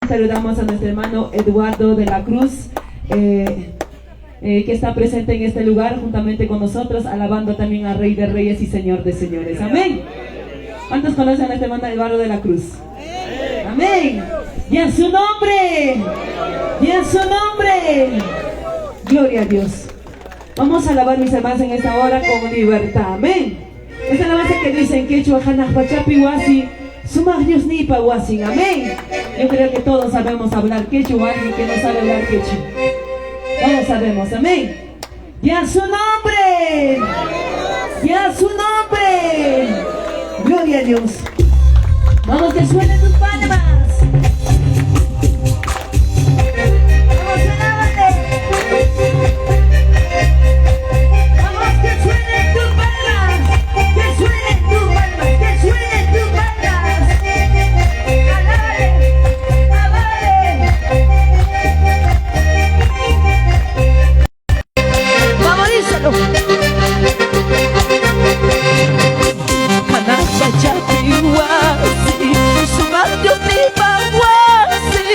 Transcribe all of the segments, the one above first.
Saludamos a nuestro hermano Eduardo de la Cruz, que está presente en este lugar juntamente con nosotros, alabando también al Rey de Reyes y Señor de Señores. Amén. ¿Cuántos conocen a este hermano Eduardo de la Cruz? Amén. Y a su nombre. Y a su nombre. Gloria a Dios. Vamos a alabar, mis hermanos, en esta hora con libertad. Amén. Esta es la base que dicen quechua hanaq pachapi wasi, sumaq Diosniypa wasin. Amén. Yo creo que todos sabemos hablar quechua, alguien que no sabe hablar quechua. Todos sabemos. Amén. Y a su nombre. Y a su nombre. Gloria a Dios. Vamos, que suenen tus palmas. Vamos, alábate. Vamos, que suenen tus palmas. Que suenen tus palmas. Que suenen tus palmas. Alábale. Alábale. Vamos, díselo. Hanaq pachapi wasi, sumaq Diosniypa wasi,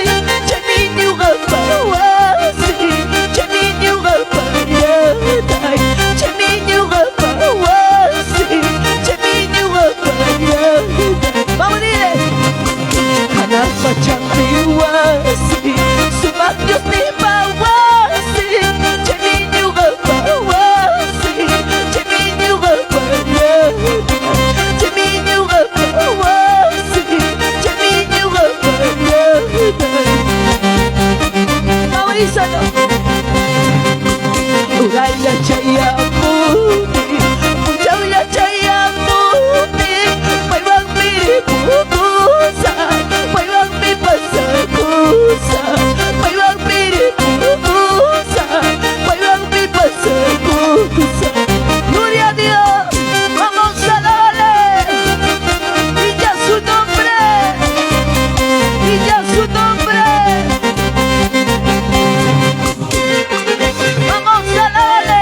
chaymi ñuqapa wasi, chaymi ñuqapa llaqtay, chaymi ñuqapa wasi, chaymi ñuqapa llaqtay. Vamos, dile. Hanaq pachapi wasi, sumaq Diosniypa wasi, chaymi ñuqapa wasi, chaymi ñuqapa llaqtay, chaymi ñuqapa wasi, chaymi ñuqapa llaqtay. Vamos, díselo. Uraylla chayamuni, punchawlla chayamuni, paywanmi ripukusaq, paywanmi pasakusaq, paywanmi ripukusaq, paywanmi pasakusaq. Gloria a Dios, vamos a darle, y ya su nombre, y ya su nombre. Vamos a darle.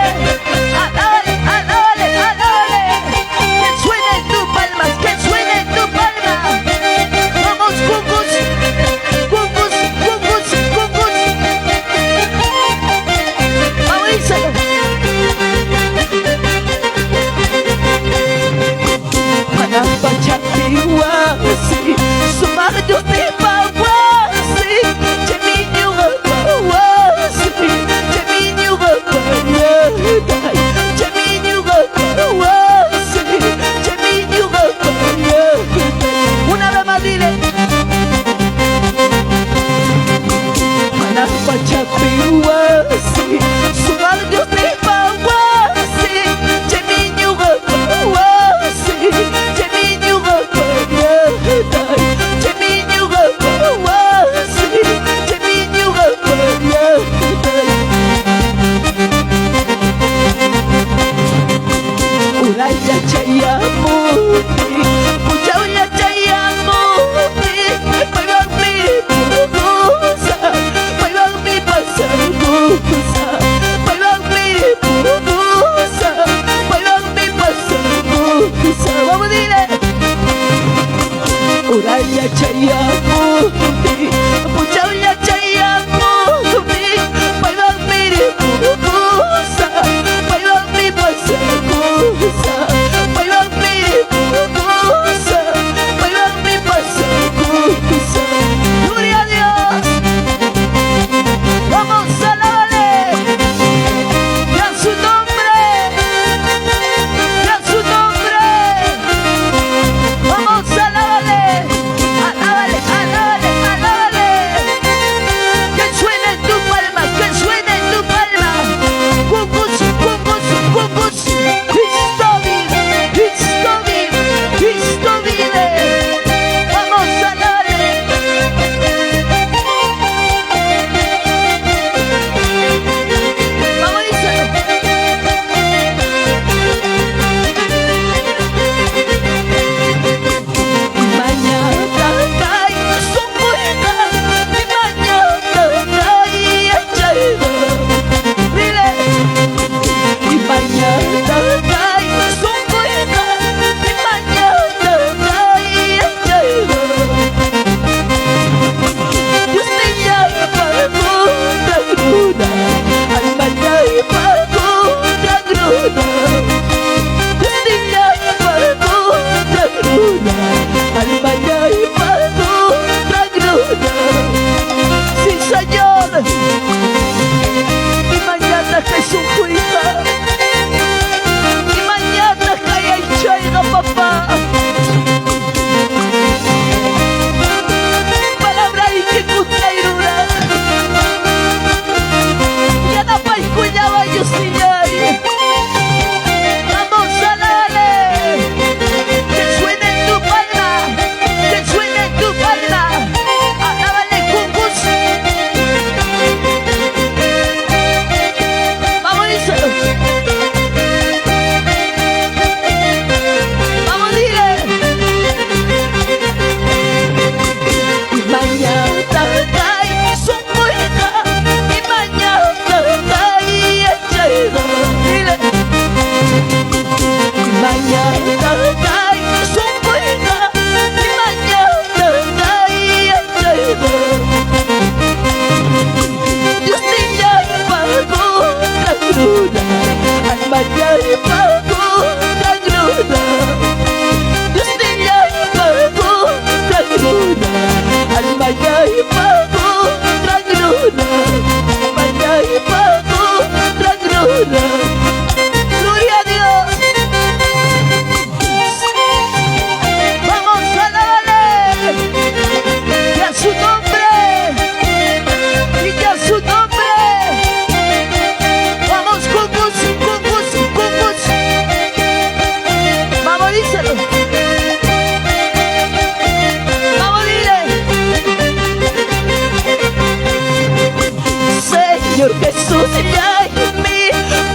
Jesusllaymi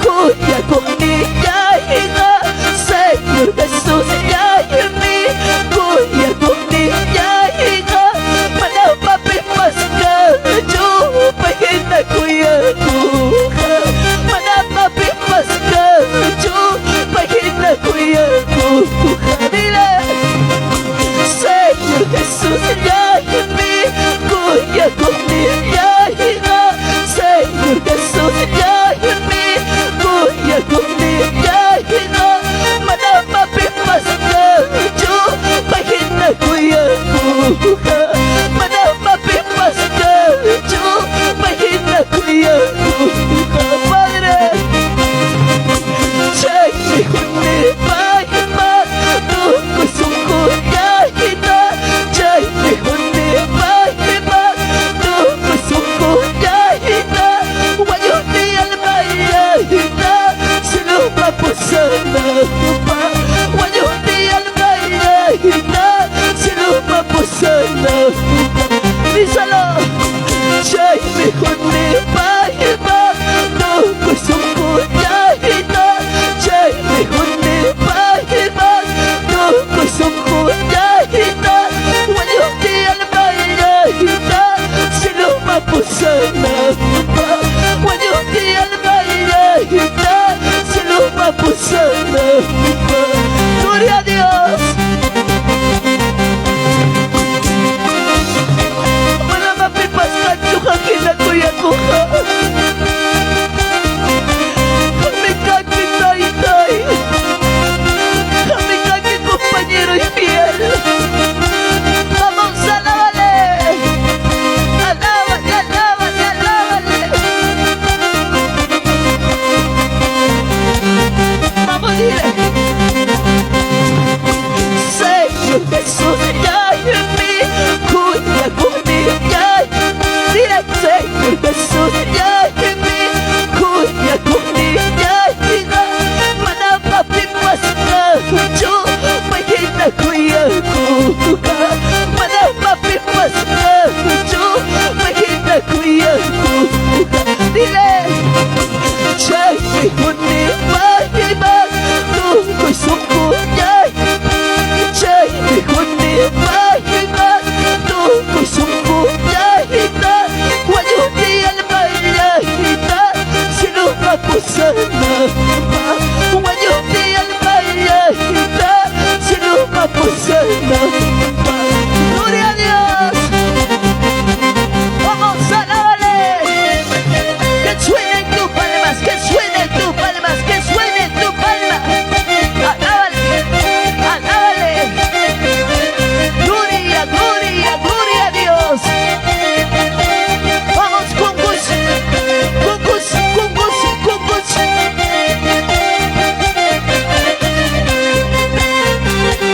kuyakuqnillayqa Señor Jesusllaymi kuyakuqnillayqa Manam pipas kanchu pay hina kuyakuqqa Manam pipas kanchu pay hina kuyakuqqa. Dile. Señor Jesusllaymi kuyakuqnillayqa Señor Jesusllaymi kuyakuqnillayqa Manam pipas kanchu pay hina kuyakuqqa Manam pipas kanchu pay hina kuyakuqqa. Padre, chaymi qunipayman tukuy sunqullayta chaymi qunipayman tukuy sunqullayta wañuni almallayta cieloman pusanawpaq wañuni almallayta cieloman pusanawpaq. Díselo. Chaymi qunipayman tukuy sunqullayta chaymi qunipayman tukuy sunqullayta wañuni almallayta cieloman pusanawpaq wañuni almallayta cieloman pusanawpaq. Gloria a Dios. Manam pipas kanchu qam hina kuyakuqqa. Qammi kanki taytay. Qammi kanki compañero fiel. Vamos, alábale. Alábale, alábale, alábale. Vamos, dile. Señor Jesusllaymi kuyakuqnillay. Dile, Señor Jesusllaymi kuyakuqnillayqa Manam pipas kanchu pay hina kuyakuqqa Manam pipas kanchu pay hina kuyakuqqa. Dile. Chaymi qunipayman tukuy sunqullay chaymi qunipayman tukuy sunqullayta wañuni almallayta cieloman pusanawpaq wañuni almallayta cieloman pusanawpaq. Gloria a Dios. Vamos, alábale. Que suenen tus palmas, que suenen tus palmas, que suenen tus palmas. Alábale, alábale. Gloria, gloria, gloria a Dios. Vamos con gozo, con gozo, con gozo, con gozo.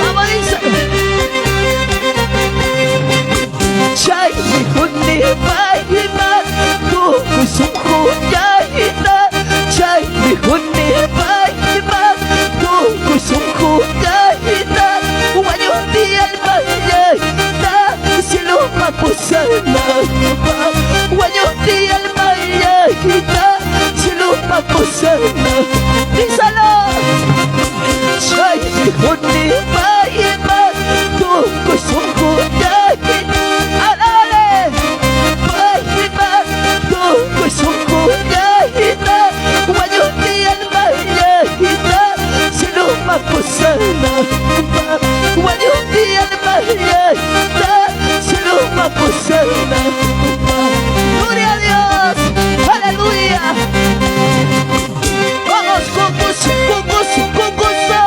Vamos, dice. Chaymi qunipayman tukuy sunqullayta chaymi qunipayman tukuy sunqullayta wañuni almallayta cieloman pusanawpaq wañuni almallayta cieloman pusanawpaq. Díselo. Chaymi qunipayman tukuy sunqullayta alábale payman tukuy sunqullayta wañuni almallayta cieloman pusanawpaq wañuni almallayta cieloman pusanawpaq. Gloria a Dios, aleluya. Vamos con gozo, con gozo, con gozo.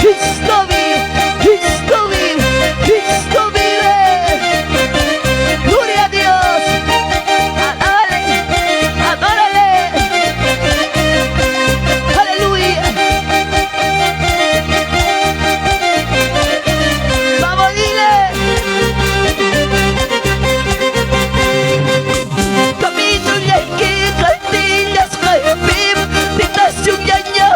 Cristo vive, Cristo vive, Cristo vive. Gloria a Dios. Alábale, adórale. Aleluya. Vamos, dile. Camino yayki qatillasqaypim tentacionllaña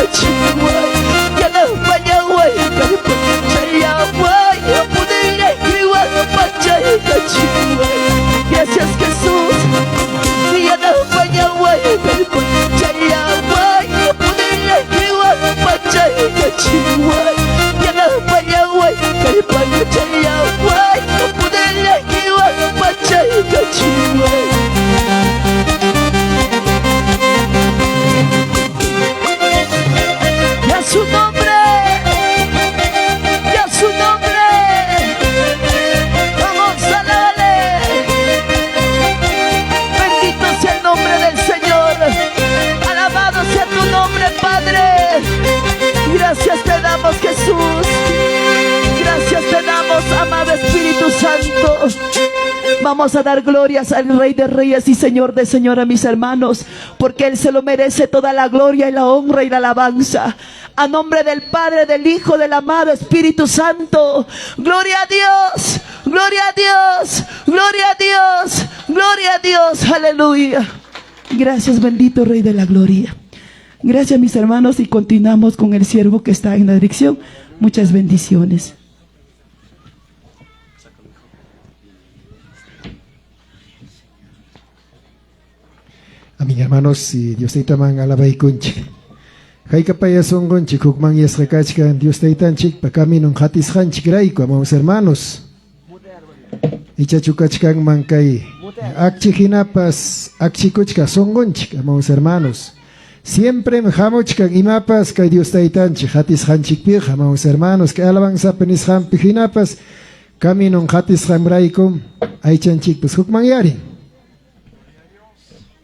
Kallpanchachiway, yanapallaway, kallpanchallaway, poderaykiwan pachaykachiway. Gracias Jesús, yanapallaway, kallpanchallaway, poderaykiwan pachaykachiway. Yanapallaway, kallpanchallaway, poderaykiwan pachaykachiway. Y a su nombre, y a su nombre, vamos a darle. Bendito sea el nombre del Señor, alabado sea tu nombre, Padre. Gracias te damos, Jesús. Gracias te damos, amado Espíritu Santo. Vamos a dar glorias al Rey de Reyes y Señor de Señores, mis hermanos, porque Él se lo merece toda la gloria y la honra y la alabanza. A nombre del Padre, del Hijo, del amado Espíritu Santo. Gloria a Dios, gloria a Dios, gloria a Dios, gloria a Dios. Aleluya. Gracias, bendito Rey de la Gloria. Gracias, mis hermanos, y continuamos con el siervo que está en la dirección. Muchas bendiciones. Amén, hermanos, y Dios taytaman alabaykunchik. Haykapaya sunqunchik hukmanyasqa kachkan Dios taytanchikpa caminon qatisqanchikrayku, amados hermanos. Ichachu kachkanman kay akchi hinapas akchikuchka sunqunchik, amados hermanos. Siempre hamuchkan imapas kay Dios taytanchik qatisqanchikpiqa, amados hermanos, kay alabanzapi nisqanpi hinapas caminon qatisqanraykum aychanchikpas hukmanyarin.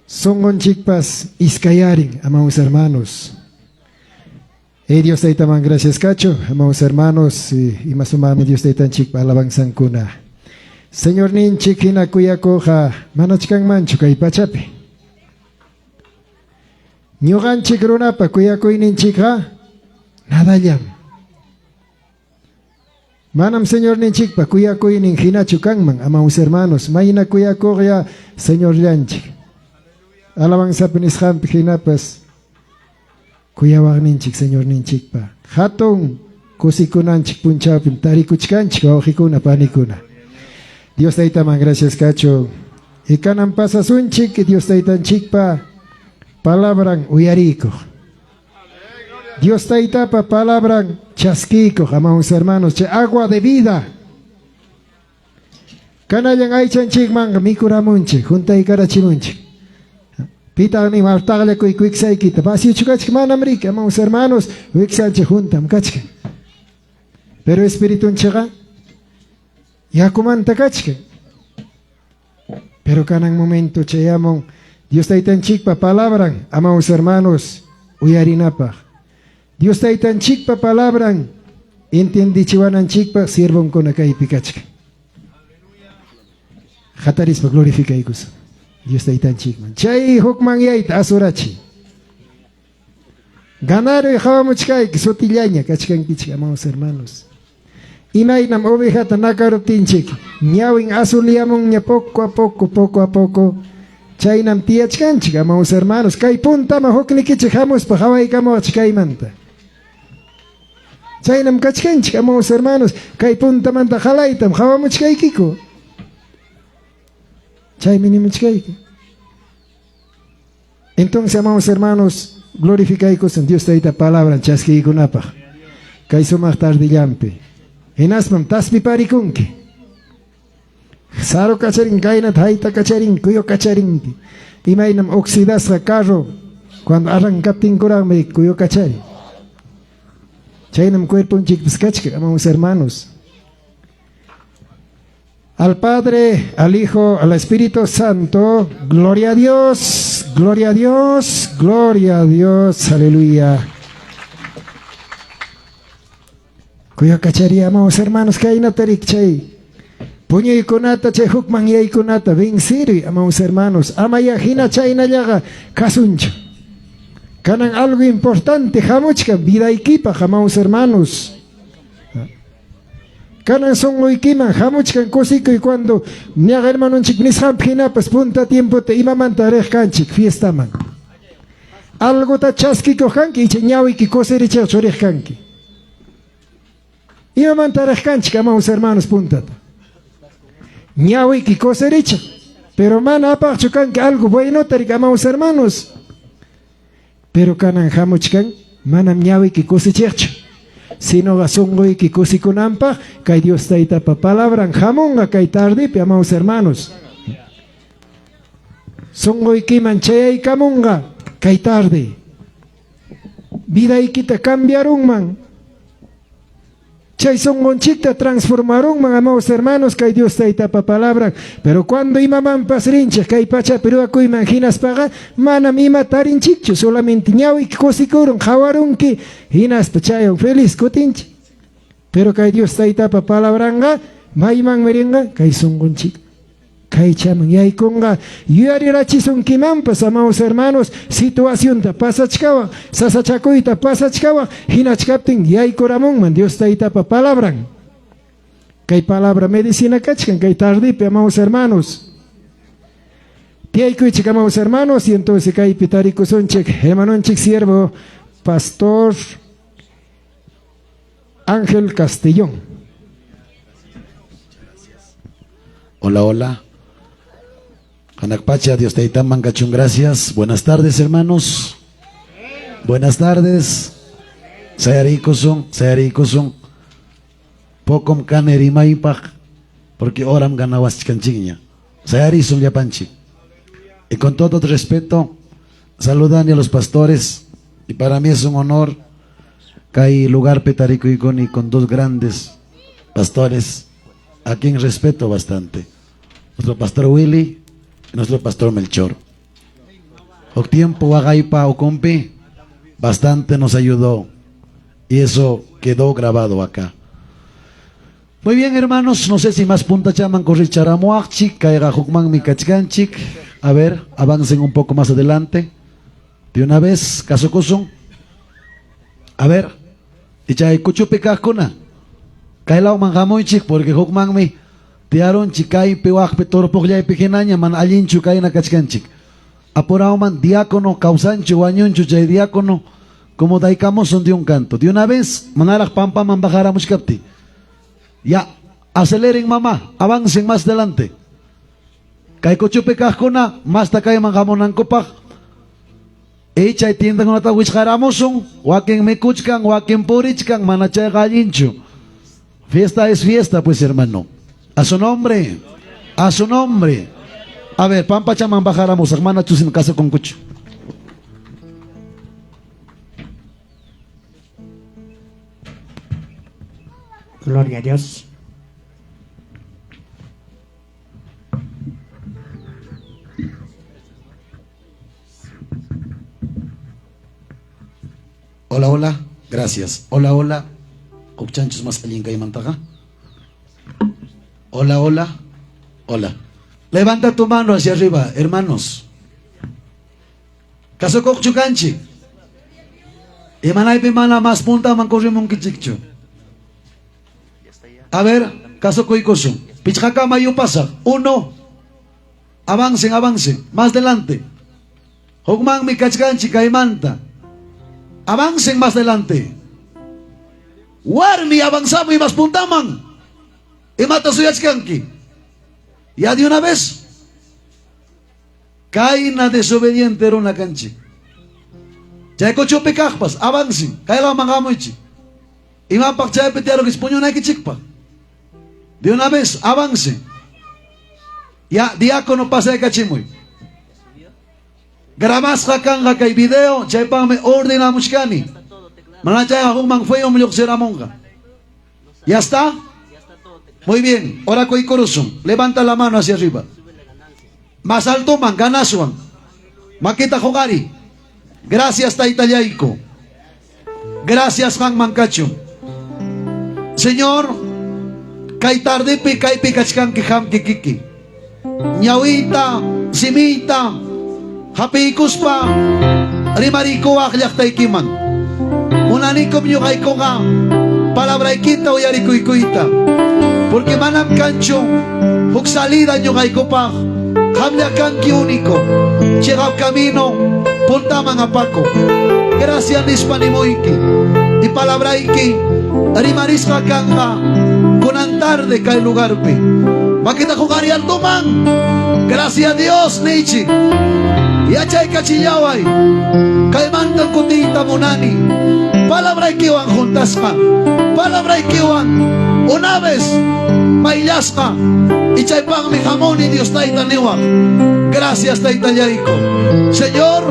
Sunqunchikpas iskayarin, amados hermanos. Hey Dios taytaman gracias kachun, amados hermanos, ima sumaqmi Dios taytanchikpa alabanzankuna. Señorninchik hina kuyakuqqa manach kanmanchu kay pachapi. Ñuqanchik runapa kuyakuyninchikqa nadallam. Manam Señorninchikpa kuyakuynin hinachu kanman, amados hermanos, mayna kuyakuqya Señorllanchik. Alabanzapi nisqanpi hinapas kuyawaqninchik Señorninchikpa. Hatun kusikunanchik punchawpim tarikuchkanchik wawqikuna panikuna. Dios taytaman gracias kachun. Y kanan pasasunchik Dios taytanchikpa palabran uyarikuq. Dios taytapa palabran chaskikuq, amados hermanos, chay agua de vida. Kanallan aychanchikmanqa mikuramunchik, juntaykarachimunchik. Pitaq nin taqllakuy wiksaykita, vaciochu kachkan, manam riki, amados hermanos, wiksanchik juntam kachkan. Pero espiritunchikqa yakumanta kachkan. Pero kanan momento chayamun Dios taytanchikpa palabran, amados hermanos, uyarinapaq. Dios taytanchikpa palabran entendichiwananchikpa siervonkuna kaypi kachkan. Hatarispa glorificaykusun Dios taytanchikman. Chay hukmanyayta asurachi. Ganaruy hawamuchkayki sutillaña kachkankichik, amados hermanos. Imaynam ovejata nakaruptinchik, ñawin azulyamunña poco a poco, poco a poco. Chaynam tiyachkanchik, amados hermanos. Kay puntama huknikichik hamuspa hawaykamuwachik kaymanta. Chaynam kachkanchik, amados hermanos. Kay puntamanta halaytam hawamuchkaykiku. Chaymi nimuchkayki. Entonces, amados hermanos, glorificaykusun Dios tayta palabran chaskiykunapaq. Kay sumaq tardillampi. Hinaspam taspiparikunki. Saru kacharin, kaynata hayta kacharin, kuyo kacharinki. Imaynam oxidasqa carro cuando arrancaptinkuraqmi kuyo kachari. Chaynam cuerponchikpas kachkan, amados hermanos. Al Padre, al Hijo, al Espíritu Santo, gloria a Dios, gloria a Dios, gloria a Dios, aleluya. Kuya kachari, amados hermanos, kaynata chay. Puñuykunata chay hukmanyaykunata venceruy, amados hermanos. Amaya hina chaynallaqa kasunchu. Kanan algo importante hamuchkan vidaykipaq, amados hermanos. Kanan sunquykiman hamuchkan kusikuy cuando ñaqa hermanonchik nisqanpi hinapas punta tiempota imamanta riq kanchik fiestaman. Alguta chaskikuq kanki icha ñawiyki kusirichiqchu riq kanki? Imamanta riq kanchik, amados hermanos, puntata? Ñawiyki kusirichiq, pero mana apaqchu kanki algo buenota rik, amados hermanos. Pero kanan hamuchkan manam ñawiyki kusichiqchu, sinoqa sunquyki kusikunanpaq kay Dios Taytapa palabran hamunqa kay tardepi, amados hermanos. Sunquykiman chayaykamunqa kay tarde. Vidaykita cambiarunman. Chay sunqunchikta transformarunman, amados hermanos, kay Dios Taytapa palabran. Pero cuando imamanpas rinchik kay pachapi ruwakuyman hinaspaqa manam ima tarinchikchu, solamente ñawiyki kusikurun, qhawarunki, hinaspa chaywan feliz kutinchik. Pero kay Dios Taytapa palabranqa maymanmi rinqa? Kay sunqunchik. Kaychaman yaykunqa yuyarirachisunkimanpas, amados hermanos, situacionta pasachkawaq, sasachakuyta pasachkawaq, hinachkaptin yaykuramunman Dios Taytapa palabran. Kay palabra medicina kachkan kay tardepi, amados hermanos. Tiyaykuychik, amados hermanos, y entonces kaypi tarikusunchik, hermanonchik siervo, pastor Ángel Castellón. Hola, hola. Hanaq pacha, Dios Taytaman kachun, gracias. Buenas tardes, hermanos. Buenas tardes. Sayarikusun, sayarikusun. Pocom kane rimaypaq, porque oram ganawaskanchikña. Sayarisun llapanchik. Y con todo respeto, saludan a los pastores. Y para mí es un honor kay lugar tarikuykuni con dos grandes pastores a quien respeto bastante. Nuestro pastor Willy y nuestro pastor Melchor. Huk tiempo waqaypa ukunpi bastante nos ayudó y eso quedó grabado acá. Muy bien, hermanos, no sé si más punta chaman corricharamuachik, kayqa hukmanmi kachkanchik. A ver, avancen un poco más adelante. De una vez, kasukusun. A ver, ichay kuchupi kaqkuna. Kaylawman hamuychik porque hukmanmi tiyarunchik kaypi waqpi turpuqllaypi hinaña mana allinchu kayna kachkanchik. Apurawman diácono kawsanchu wañunchu chay diácono como daykamusun de un canto. De una vez, manaraq pampaman bajaramuchkapti. Ya, aceleren mamá, avancen más adelante. Kay kuchupi kaqkuna, masta kayman hamunankupaq. Ichay tiendakunata wichqaramusun, wakin mikuchkan, wakin purichkan, mana chayqa allinchu. Fiesta es fiesta, pues hermano. A su nombre, a su nombre. A ver, pampachaman bajaramusaq, mana chusin kasukunkuchu. Gloria a Dios. Hola, hola, gracias. Hola, hola. Huk chanchus más allin kaymantaqa. Hola, hola, hola. Levanta tu mano hacia arriba, hermanos. Kasukuqchu kanchik. Imanaypi mana más puntaman corrimunkichikchu. A ver, kasukuykusun. Pichqakama yupasaq. Uno. Avancen, avancen. Más delante. Hukmanmi kachkanchik kaymanta. Avancen más delante. Warmi avanzamos y más puntaman. Imata suyachkanki. Ya de una vez. Kayna desobediente runa kanchik. Chay kuchupi kaqpas, avancen. Kaylaman hamuychik. Imapaq chaypi tiyarunkichik puñunaykichikpaq. De una vez, avancen. Ya, diácono pasaykachimuy. Grabasqa kanqa kay video, chaypaqmi ordenamuchkani. Mana chayqa hukman feo lluqsiramunqa. ¿Ya está? Muy bien, ahora kuykurusun. Levanta la mano hacia arriba. Más alto man, ganaswan. Makita huqariy. Gracias Taytallayku. Gracias qamman kachun. Señor, kay tardepi kaypi kachkanki qam kikiki. Ñawiyta, simiyta, hapiykuspa rimariykuwaq llaqtaykiman. Munanikum ñuqaykuqa palabraykita uyarikuykuyta. Porque manam kanchu huk salida ñuqaykupaq. Qamlla kanki único. Chiqap camino. Puntaman apako. Gracias nispa nimuyki. Y palabrayki rimarisqa kanqa kunan tarde kay lugarpi. Makita huqari altoman. Gracias a Dios nichik. Yachaykachillaway. Kaymantan kutiyta munani. Palabraykiwan juntasqa. Palabraykiwan una vez mayllasqa. Y chaypaqmi hamuni Dios tayta niwan. Gracias taytallayko. Señor,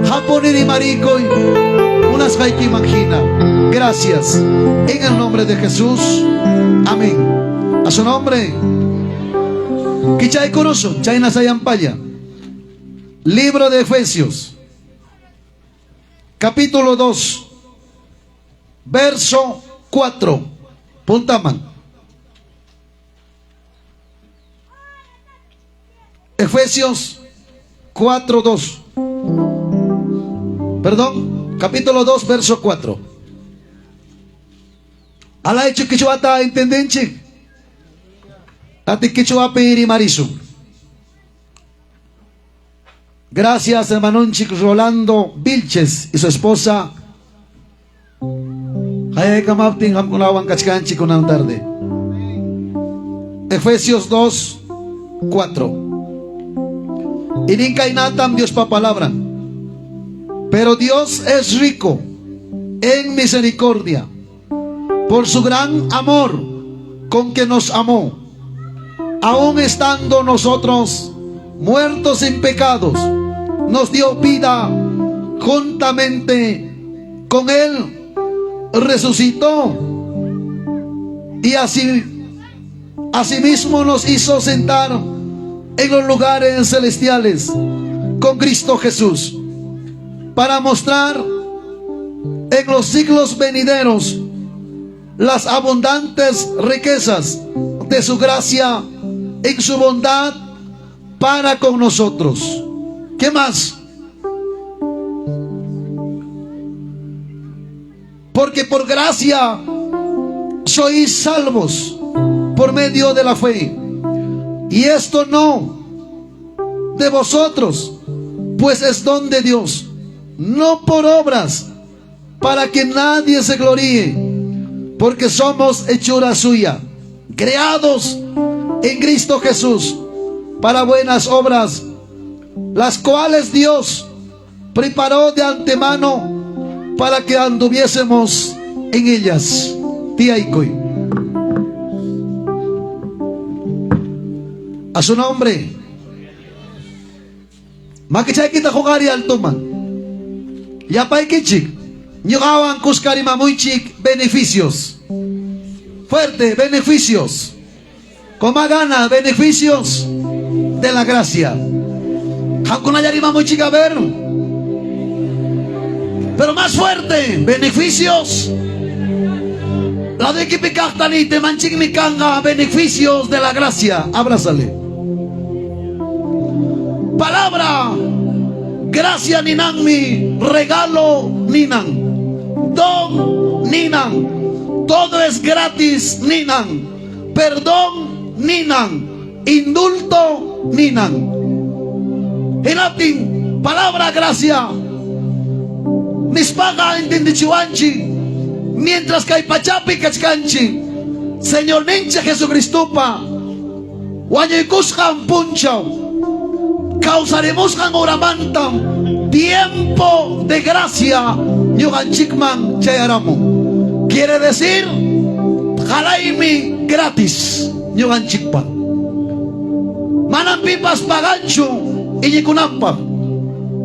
hapuni rimarikuy. Munasqaykiman hina. Gracias. En el nombre de Jesús. Amén. A su nombre. Kichaykurusun, chayna sayampalla. Libro de Efesios. Capítulo 2. Verso 4. Puntaman. Efesios 4, 2. Perdón, capítulo 2, verso 4. Alaychu kichwata entendinchik. Ati kichwapi rimarisun. Gracias, hermanonchik Rolando Vilches y su esposa. Hayaykamaptin qamkunawan kachkanchik kunan tarde. Efesios 2, 4. Y ninkaynatam Diospa palabra. Pero Dios es rico en misericordia por su gran amor con que nos amó, aun estando nosotros muertos en pecados, nos dio vida juntamente con Él, resucitó y así asimismo nos hizo sentar en los lugares celestiales con Cristo Jesús, para mostrar en los siglos venideros las abundantes riquezas de su gracia en su bondad para con nosotros. ¿Qué más? Porque por gracia sois salvos por medio de la fe. Y esto no de vosotros, pues es don de Dios, no por obras, para que nadie se gloríe, porque somos hechura suya, creados en Cristo Jesús para buenas obras, las cuales Dios preparó de antemano para que anduviésemos en ellas. Tiyaykuy. A su nombre. Makichaykita huqari altoman. Llapaykichik. Ñuqawan kuska rimamuychik beneficios. Fuerte, beneficios. Con más ganas, beneficios de la gracia. Qamkunalla rimamuychik a ver. Pero más fuerte, beneficios. La de te manchik kanga, beneficios de la gracia. Abrázale. Palabra, gracia ninanmi, regalo ninan, don ninan, todo es gratis ninan, perdón ninan, indulto ninan. Hinaptin, palabra gracia. Nispaqa entendichiwanchik, mientras kay pachapi kachkanchik, Señorninchik Jesucristopa wañuykusqan punchaw, kawsarimusqan horamantam tiempo de gracia ñuqanchikman chayaramun. Quiere decir, qalaymi gratis ñuqanchikpa. Manam pipas paganchu iñikunanpaq.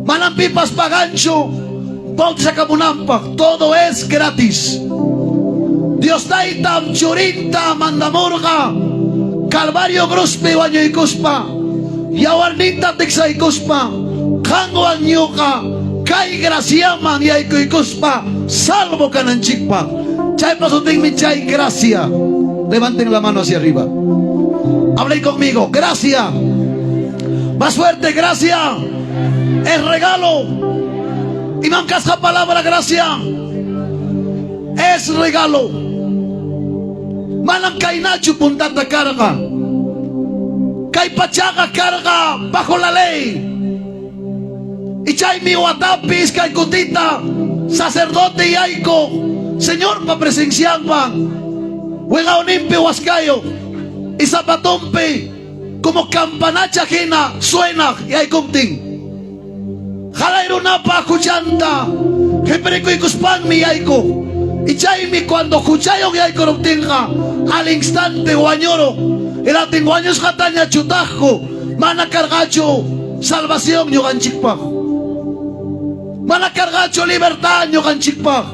Manam pipas paganchu bautizakamunanpaq. Todo es gratis. Dios taytam churinta mandamurqa Calvario cruzpi wañuykuspa, yawarninta tiksaykuspa, qanwan ñuqa kay graciaman yaykuykuspa salvo kananchikpaq. Chaypa sutinmi chay gracia. Levanten la mano hacia arriba. Hablen conmigo. Gracia. Más fuerte, gracia. Es regalo. Imam kasqa palabra gracia. Es regalo. Manam kaynachu puntata karqa. Kay pachaqa karqa bajo la ley. Ichaymi watapi iskay kutita sacerdote yaykuq Señorpa presencianman wiqawninpi waskayuq y zapatonpi como campanacha hina suenaq yaykuptin. Qalay runapa huchanta qipirikuykuspanmi yaykuq. Y chaymi cuando huchayuq yaykuruptinqa al instante wañuruq. Hinaptin wañusqataña chutaqku mana karqachu salvación ñuqanchikpaq. Mana karqachu libertad ñuqanchikpaq.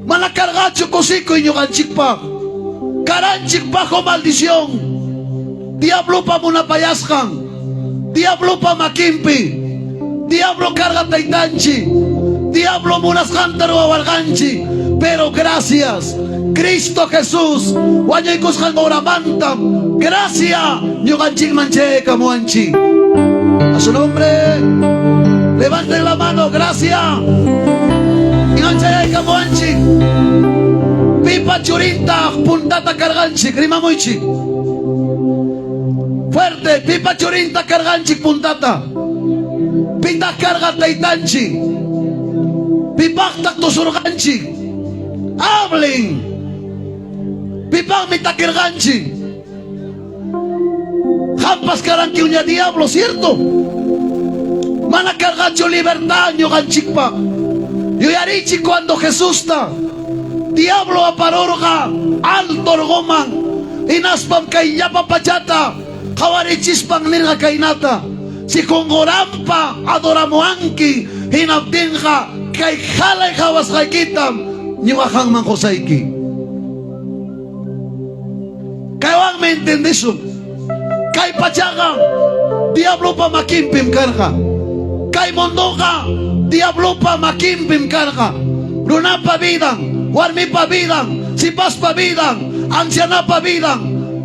Mana karqachu kusikuy ñuqanchikpaq. Karanchik bajo maldición. Diablopa munapayasqan. Diablopa makinpi. Diablo karqa taytanchik. Diablo munasqanta ruwawarqanchik. Pero gracias Cristo Jesús wañuykusqan horamantam gracia ñuqanchikman chayaykamuwanchik. A su nombre, levanten la mano, gracia. Chayaykamuwanchik. Pipa churinta puntata karqanchik, rimamuychik. Fuerte, pipa churinta karqanchik puntata. Pitaq karqa taytanchik. Pipaqtaq tusurqanchik. Hablen. Pipaqmi takirqanchik. Qampas karanki uña diablo, ¿cierto? Mana karqachu libertad ñuqanchikpaq. Yuyarichik cuando Jesusta diablo aparurqa alto orqoman hinaspam kay llapa pachata qawarichispan nirqa kaynata: Si qunquranpa adoramuwanki hinaptinqa kay qalay qawasqaykitam ñuqa qamman qusayki. Kaywanmi entendesun. Kay pachaqa diablopa makinpim karqa. Kay mundoqa diablopa makinpim karqa. Runapa vidan, warmipa vidan, sipaspa vidan, ancianapa vidan,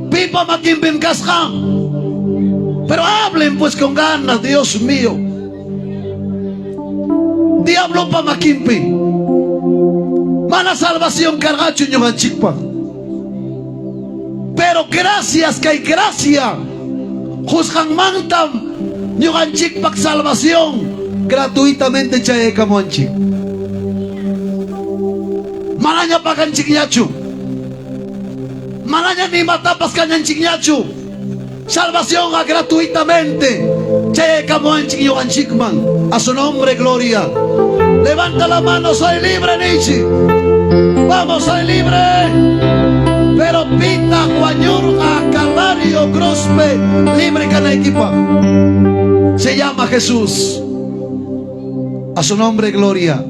pipa makinpim kasqa. Pero hablen pues con ganas, Dios mío. Diablopa makinpi. Mana salvación karqachu ñuqanchikpaq. Pero gracias kay gracia qusqanmantam ñuqanchikpaq salvación gratuitamente chayaykamuwanchik. Manaña paganchikñachu. Manaña ni imatapas kañanchikñachu. Salvaciónqa gratuitamente chayaykamuwanchik ñuqanchikman. A su nombre, gloria. Levanta la mano, soy libre, Nichi. Vamos, soy libre. Pero pita wañurqa Calvario cruzpi libre kanaykipaq. Se llama Jesús. A su nombre, gloria.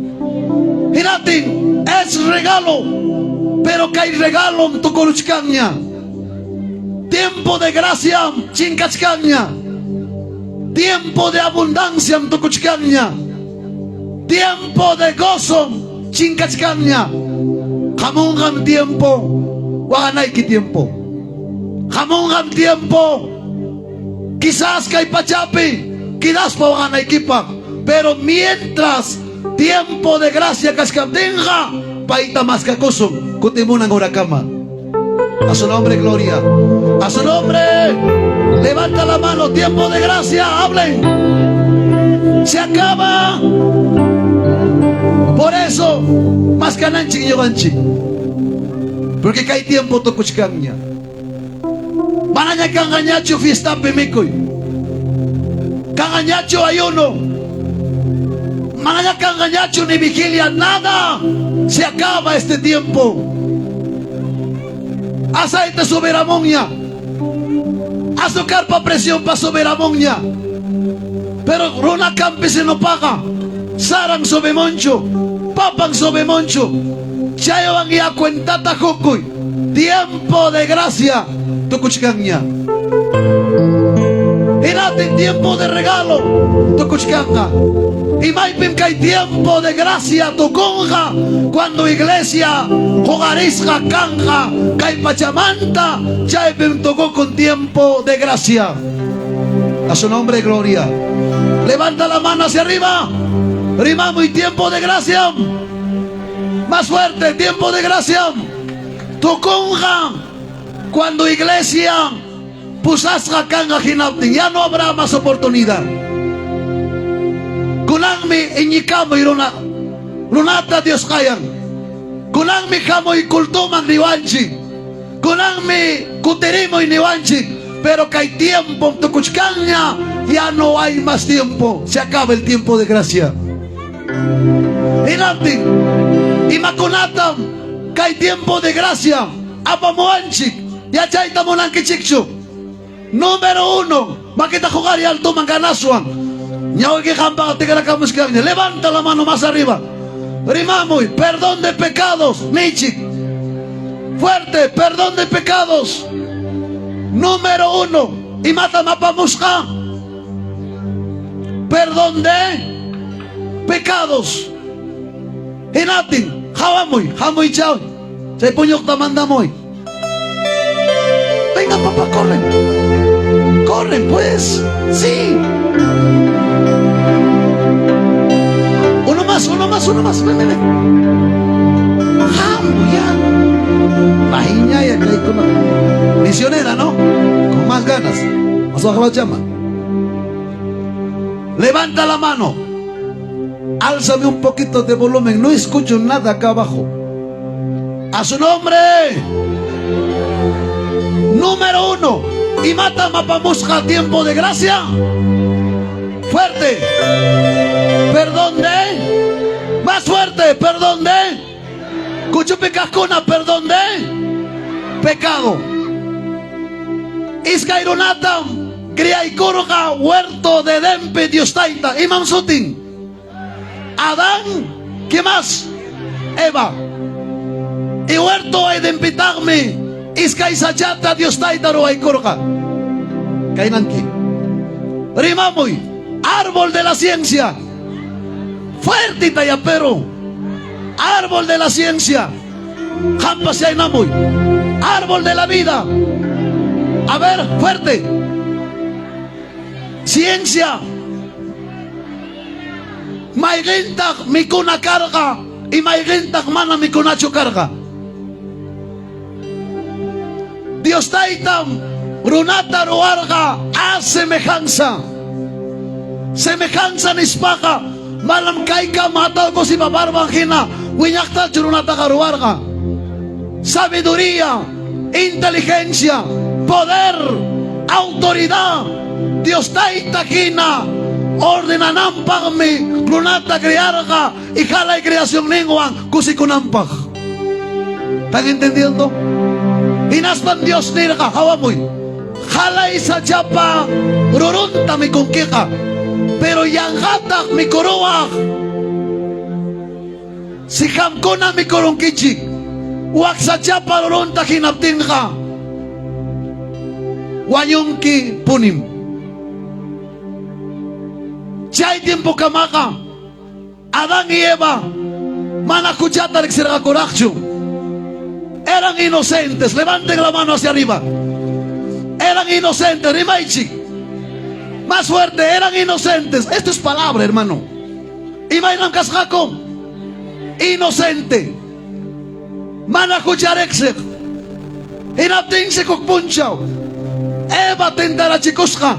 Hinaptin es regalo, pero kay regalo tukuruchkanña. Tiempo de gracia chinkachkanña. Tiempo de abundancia tukuchkanña. Tiempo de gozo chinkachkanña. Hamunqam tiempo, waqanayki tiempo. Hamunqam tiempo, quizás kay pachapi quedaspa waqanaykipaq, pero mientras tiempo de gracia kachkaptinqa payta maskakusun kutimunan horakama. A su nombre, gloria. A su nombre, levanta la mano, tiempo de gracia, hablen. Se acaba. Por eso, maskananchik ñuqanchik. Porque kay tiempo tukuchkanña. Manaña kanqañachu fiestapi mikuy. Kanqañachu ayuno. Manaña kanqañachu ni vigilia, nada. Se acaba este tiempo. Aceite subiramunña. Azúcar pa presión pa subiramunña. Pero runa campesino paga. Saran subimunchu. Papan subimunchu. Chaywan ya cuentata qukuy. Tiempo de gracia tukuchkanña. Hinaptin tiempo de regalo tukuchkanqa. Y maypim kay tiempo de gracia tukunqa cuando iglesia huqarisqa kanqa kay pachamanta chaypim tukukun tiempo de gracia. A su nombre, gloria. Levanta la mano hacia arriba. Rimamuy tiempo de gracia. Más fuerte, tiempo de gracia. Tukunqa cuando iglesia pusasqa kanqa hinaptin ya no habrá más oportunidad. Kunanmi iñikamuy runa runata Dios qayan. Kunanmi hamuy cultoman niwanchik. Kunanmi kutirimuy niwanchik. Pero kay tiempo tukuchkanña, ya no hay más tiempo. Se acaba el tiempo de gracia. Hinaptin, imakunatam kay tiempo de gracia apamuwanchik. Yachayta munankichikchu. Número 1, makita huqariy altoman ganaswan. Ñawiki qampaqa tikrakamuchkanña. Levanta la mano más arriba. Rimamuy, perdón de pecados, niychik. Fuerte, perdón de pecados. Número 1, imatam apamusqa? Perdón de pecados. Hinaptin, hawamuy, hamuy chaw. Chay puñuqta mandamuy. Venga, papá, corren. Corren, pues. Sí. Uno más, uno más, uno más. Ven, ven, ven. Hamu ya. Vahiña ya Misionera, ¿no? Con más ganas. Más baja la chama. Levanta la mano. Álzame un poquito de volumen. No escucho nada acá abajo. A su nombre. Número 1. Imatam apamusqa tiempo de gracia. Fuerte. Perdón de. Más fuerte. Perdón de. Kuchupi kaqkuna. Perdón de. Pecado. Iskay runatam. Kriyaykurqa huerto de Edenpi Dios tayta. Imam sutin. Adán. ¿Qué más? Eva. Y huerto Edenpitaqmi. Iskay sachata Dios tayta ruwaykurqa. Kaynanki. Rimamuy. Árbol de la ciencia. Fuerte pero. Árbol de la ciencia. Qampas chaynamuy. Árbol de la vida. A ver, fuerte. Ciencia. Mayqintaq mikuna karqa y mayqintaq mana mikunachu karqa. Dios taytam runata ruwarqa a semejanza. Semejanza nispaqa manam kayka matalkusipa barban hina wiñaqtachu runataqa ruwarqa. Sabiduría, inteligencia, poder, autoridad. Dios tayta hina ordenanampaqmi runata crearqa y halay creación ninwan kusikunanpaq. ¿Están entendiendo? Hinaspan Dios nirqa hawamuy. Halay sachapa rurunta mikunkiqa. Pero yanqataq mikuruwaq. Si qamkuna mikurunkichik, wak sachapa rurunta hinaptinqa wañunki punim. Chay tiempo kamaqa Adán y Eva mana huchata riqsirqakuraqchu. Eran inocentes. Levanten la mano hacia arriba. Eran inocentes. Rimaychik. Más fuerte, eran inocentes. Esto es palabra, hermano. Imaynam kasqaku. Inocente. Mana hucha riqsiq. Hinaptinsi huk punchaw. Eva tentarachikusqa.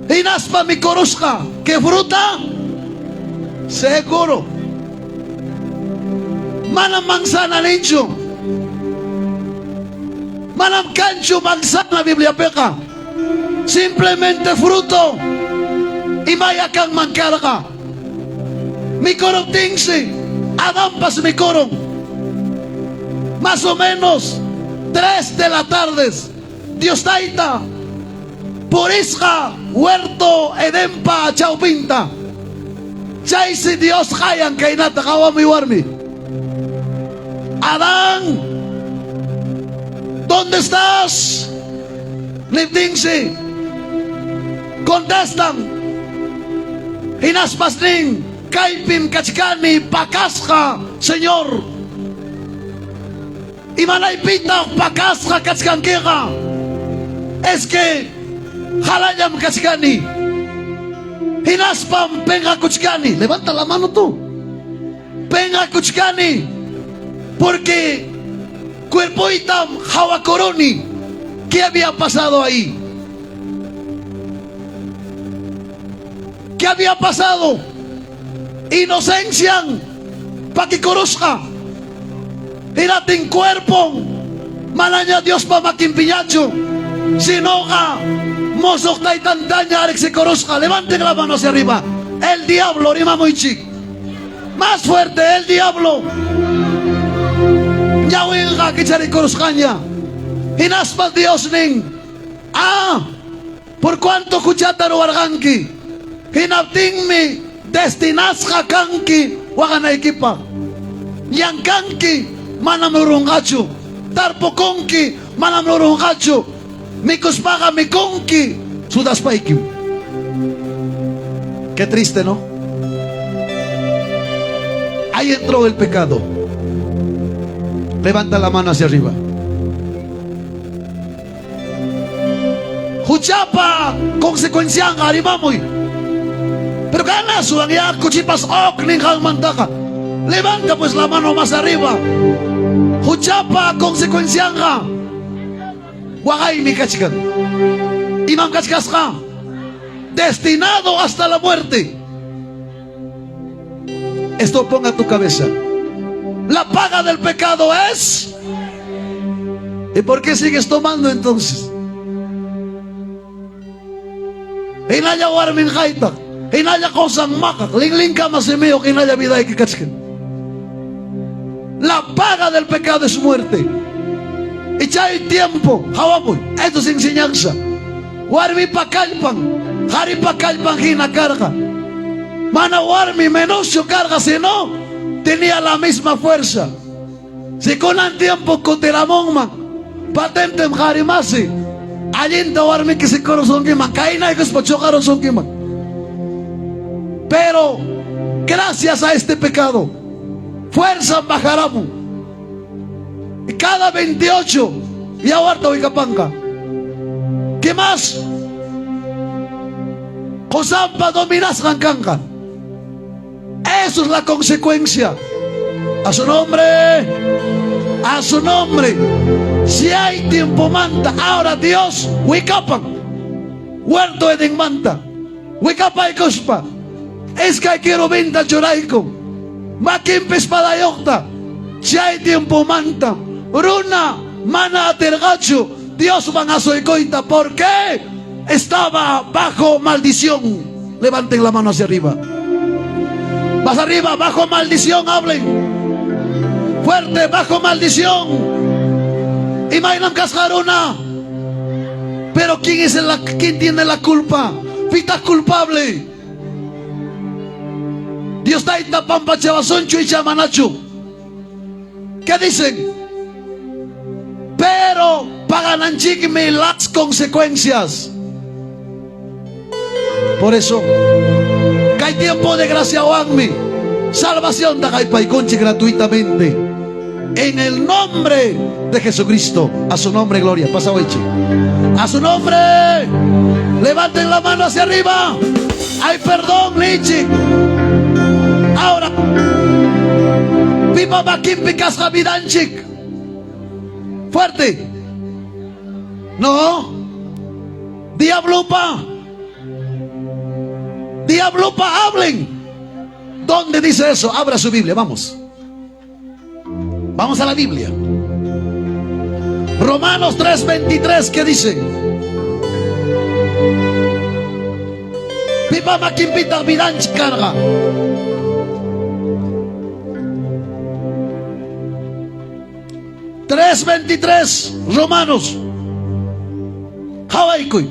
Hinaspa mikurusqa. ¿Qué fruta? Seguro. Manam manzana ninchu. Manam kanchu manzana Bibliapiqa. Simplemente fruto. Imaya kanman karqa. Mikuruptinsi. Adampas mikurun. Más o menos 3 de la tarde. Dios tayta. Purisqa huerto Edenpa chawpinta. Chaysi Dios qayan kaynata qawamuy warmi. Adán, ¿dónde estás? Niptinsi. Contestan. Hinaspas nin kaypim kachkani pakasqa, Señor. Imanaypitaq pakasqa kachkankiqa. Es que halallam kachkani. Hinaspam penqakuchkani. Levanta la mano tú. Penqakuchkani. Porque cuerpoytam hawakuruni. ¿Qué había pasado ahí? ¿Qué había pasado? Inocencian pakikurusqa. Hinatin cuerpon manaña Diospa makinpiñachu, sinoqa mosoq taytantaña riqsikurusqa. Levanten la mano hacia arriba. El diablo, rimamuychik. Más fuerte, el diablo. Ñawinqa kicharikurusqaña. Hinaspa Dios nin, ah, por cuanto huchata ruwarqanki, hinaptinmi destinasqa kanki waqanaykipaq. Llamkanki, manam rurunqachu. Tarpukunki, manam rurunqachu. Mikuspaqa mikunki, sudaspaykim. Qué triste, ¿no? Ahí entró el pecado. Levanta la mano hacia arriba. Huchapa consecuencianqa rimamuy. Pero ganasuwan ya kuchipas ok ninqanmantaqa. Levanta pues la mano más arriba. Huchapa consecuencianqa waqaymi kachkan. Imam kachkasqa destinado hasta la muerte. Esto ponga tu cabeza. La paga del pecado es. ¿Y por qué sigues tomando entonces? Hinalla warmin haytaq, hinalla qosan maqaq, linlinkama simiyuq hinalla vidayki kachkan. La paga del pecado es muerte. Y chay tiempo, hawamuy, esto es enseñanza. Warmipa kallpan, qaripa kallpan hina karqa. Mana warmi menoschu karqa, sino tenía la misma fuerza. Si kunan tiempo kutiramunman, patentem qarimasi, allinta warmiki sikurusunkiman, kaynaykuspa choqarusunkiman. Pero gracias a este pecado, fuerza bajaramun. Y cada 28, yawarta wikapanqa. ¿Qué más? Qosanpa dominasqan kanqa. Eso es la consecuencia. A su nombre, a su nombre. Si hay tiempo manta, ahora Dios, wikapan. Huerto Edén manta. Wikapaykuspa. Iskay querubinta churayku. Makinpi espadayuqta. Chay tiempo manta. Runa mana atirqachu Diosman asuykuyta. ¿Por qué? Estaba bajo maldición. Levanten la mano hacia arriba. Más arriba, bajo maldición, hablen. Fuerte, bajo maldición. Imaynam kasqa runa. Pero ¿quién es el, quién tiene la culpa? Pitaq culpable. Dios tayta pampachawasunchu icha manachu. ¿Qué dicen? Pero pagananchikmi las consecuencias. Por eso, kay tiempo de gracia wanmi, salvación da haypaykunchik gratuitamente. En el nombre de Jesucristo. A su nombre, gloria. Pasa hoy, A su nombre. Levanten la mano hacia arriba. Hay perdón, Lichi. Ahora, pipa makinpi kasqa vidanchik. Fuerte. No. Diablupa. Diablupa, hablen. ¿Dónde dice eso? Abra su Biblia, vamos. Vamos a la Biblia. Romanos 3:23, ¿qué dice? Pipa makinpitaq vidanchik karqa. 3:23, Romanos. Qawaykuy.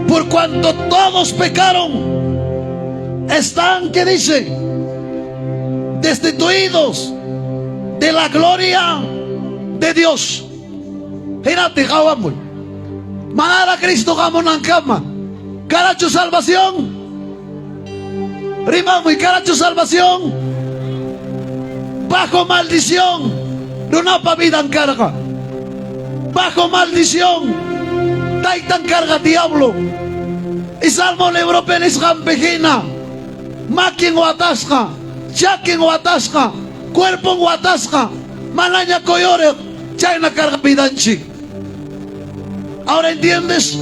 Por cuanto todos pecaron, están, ¿qué dice? Destituidos de la gloria de Dios. Hinaptin qawamuy. Manara Cristo hamunankama. Karachu salvación. Rimamuy, karachu salvación. Bajo maldición. Runapa vidan karqa. Bajo maldición. Taytan karqa diablo. Y Salmo libropi nisqanpi hina. Makin watasqa, chakin watasqa, cuerpon watasqa, manaña kuyuriq, chayna karqa vidanchik. Ahora entiendes?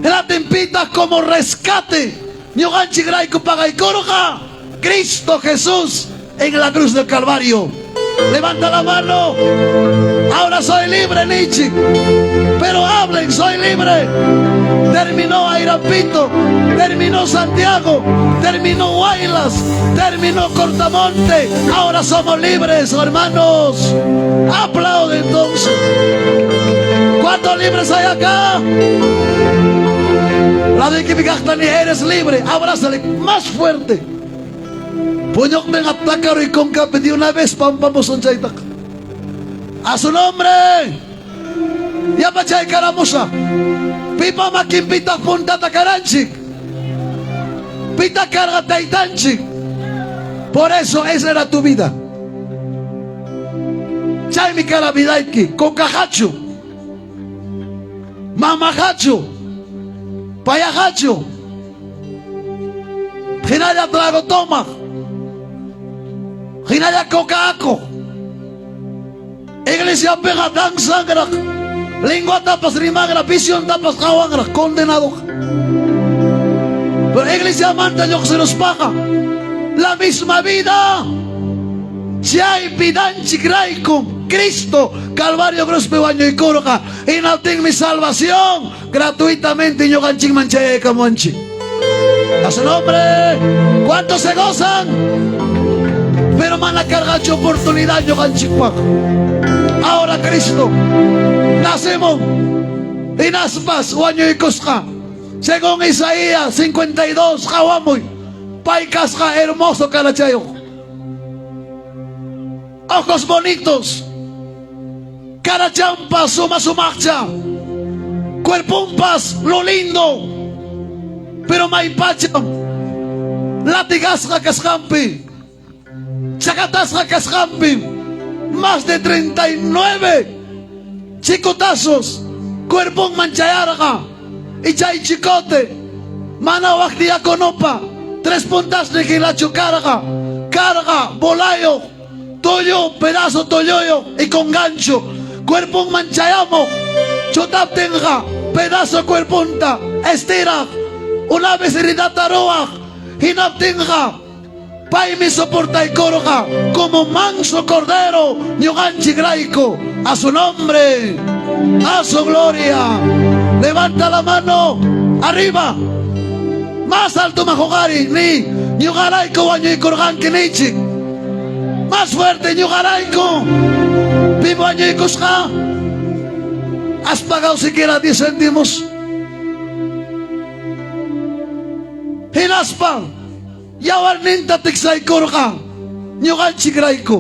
Hinaptin pitaq como rescate. Ñuqanchikrayku pagaykurqa Cristo Jesús en la cruz del Calvario. Levanta la mano. Ahora soy libre, Nichi. Pero hablen, soy libre. Terminó Airapito, terminó Santiago, terminó Huaylas, terminó Cortamonte. Ahora somos libres, hermanos. Aplaude entonces. ¿Cuántos libres hay acá? La de que eres libre. Abrázale más fuerte. Puñok atakaro y con de una vez pam pam sonchaytak. A su nombre. Ya pachay karamusa. Pipa makimpita puntata karanchik. Pita carga taytanchik. Por eso esa era tu vida. Chaymi kara vidayki, cocajachu. Mamajachu. Payajachu. Hinalla trago toma. Hinalla coca ako. Iglesia pega danzangraq. Lengua tapas rimangraq, visión tapas qawangraq, condenado. Pero iglesia manta lluqsiruspaqa. La misma vida. Chay vidanchik raykum Cristo Calvario cruzpi wañuykurqa hinaptinmi salvación gratuitamente ñuqanchikman chayaykamuwanchik. A su nombre, ¿cuántos se gozan? Pero mana karqachu oportunidad ñuqanchikpaq. Ahora Cristo nacemos hinaspas wañuykusqa. Según Isaías 52 qawamuy pay kasqa hermoso karachayuq. Ojos bonitos. Karachampas suma sumaqcha. Cuerpumpas lo lindo. Pero maypacham latigasqa kasqanpi. Chakatasqa kasqanpi. Más de 39 chicotazos. Cuerponman chayarqa. Y chay chicote. Mana wak diaconopa. Tres puntas de gilacho carga. Carga, bolayo. Toyo, pedazo toyoyo y con gancho. Cuerpo manchayamo. Chutaptenga, pedazo cuerpunta. Estira. Una vez taroa. Hinaptenga. Paymi soportaykurqa como manso cordero ñuqanchikrayku a su nombre, a su gloria. Levanta la mano arriba. Más alto mahuqariy ni ñuqarayku wañuykurqanki nichik. Más fuerte ñuqarayku. Pim wañuykusqa. Has pagado siquiera 10 céntimos. Hinaspa yawarninta tiksaykurqa ñuqanchikrayku.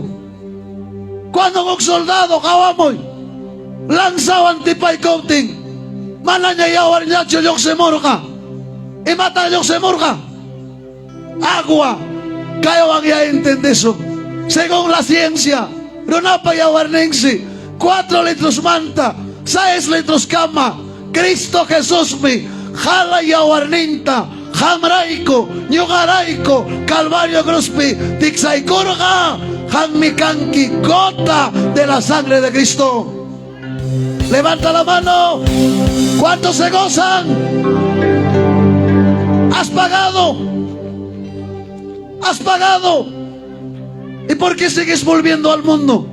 Cuando un soldado qawamuy lanzawan tipaykuptin manaña yawarñachu lluqsimurqa. Imata lluqsimurqa? Agua. Kaywan ya entendesun. Según la ciencia, runapa yawarninsi 4 litros manta, 6 litros kama. Cristo Jesús mi jala yawarninta qamrayku, ñuqarayku, Calvario cruzpi tiksaykurqa, qammi kanki gota de la sangre de Cristo. Levanta la mano. ¿Cuántos se gozan? Has pagado. Has pagado. ¿Y por qué sigues volviendo al mundo?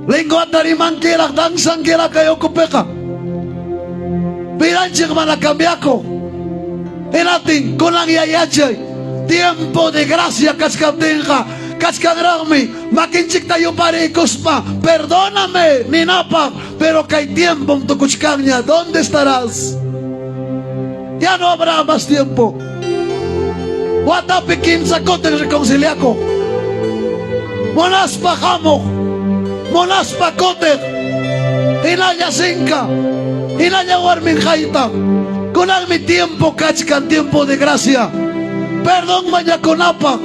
Lengua rimankiraq, danzankiraq kay ukupiqa. Vidanchik mana cambiako. Hinaptin kunan yachay. Tiempo de gracia kachkaptinqa. Kachkanraqmi makinchikta yuparikuspa. Perdóname, ninapaq. Pero kay tiempo tukuchkanña. ¿Dónde estarás? Ya no habrá más tiempo. Watapi kimsa kutin reconciliako. Munaspa hamuq. Munaspa kutiq. Hinalla sinka. Hinalla warmin hayta. Kunanmi tiempo kachkan, tiempo de gracia. Perdón mañakunapaq.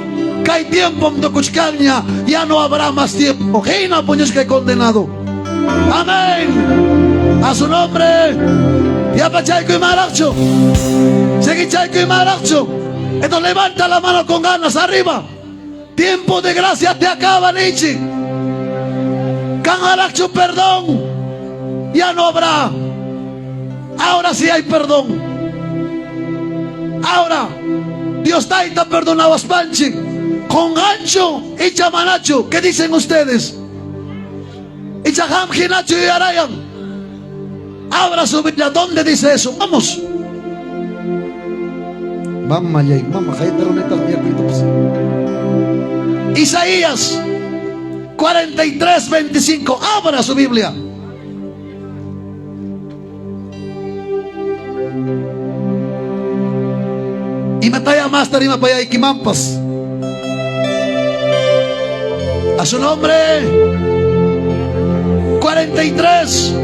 Kay tiempo tukuchkanña. Ya no habrá más tiempo. Hina puñusqa condenado. Amén. A su nombre. Yapachayku imaraqchu. Seguichayku imaraqchu. Entonces levanta la mano con ganas arriba. Tiempo de gracia te acaba, Nichi. Kanqaraqchu perdón. Ya no habrá. Ahora sí hay perdón. Ahora, Dios Tayta perdonawaspanchik, qunqanchu icha manachu? ¿Qué dicen ustedes? Icha qam hinachu yuyarayan? Abra su Biblia, ¿dónde dice eso? Vamos. Mama yay, mama, Isaías 43, 25. Abra su Biblia. Imataya master imapayaykimanpas. A su nombre. 43.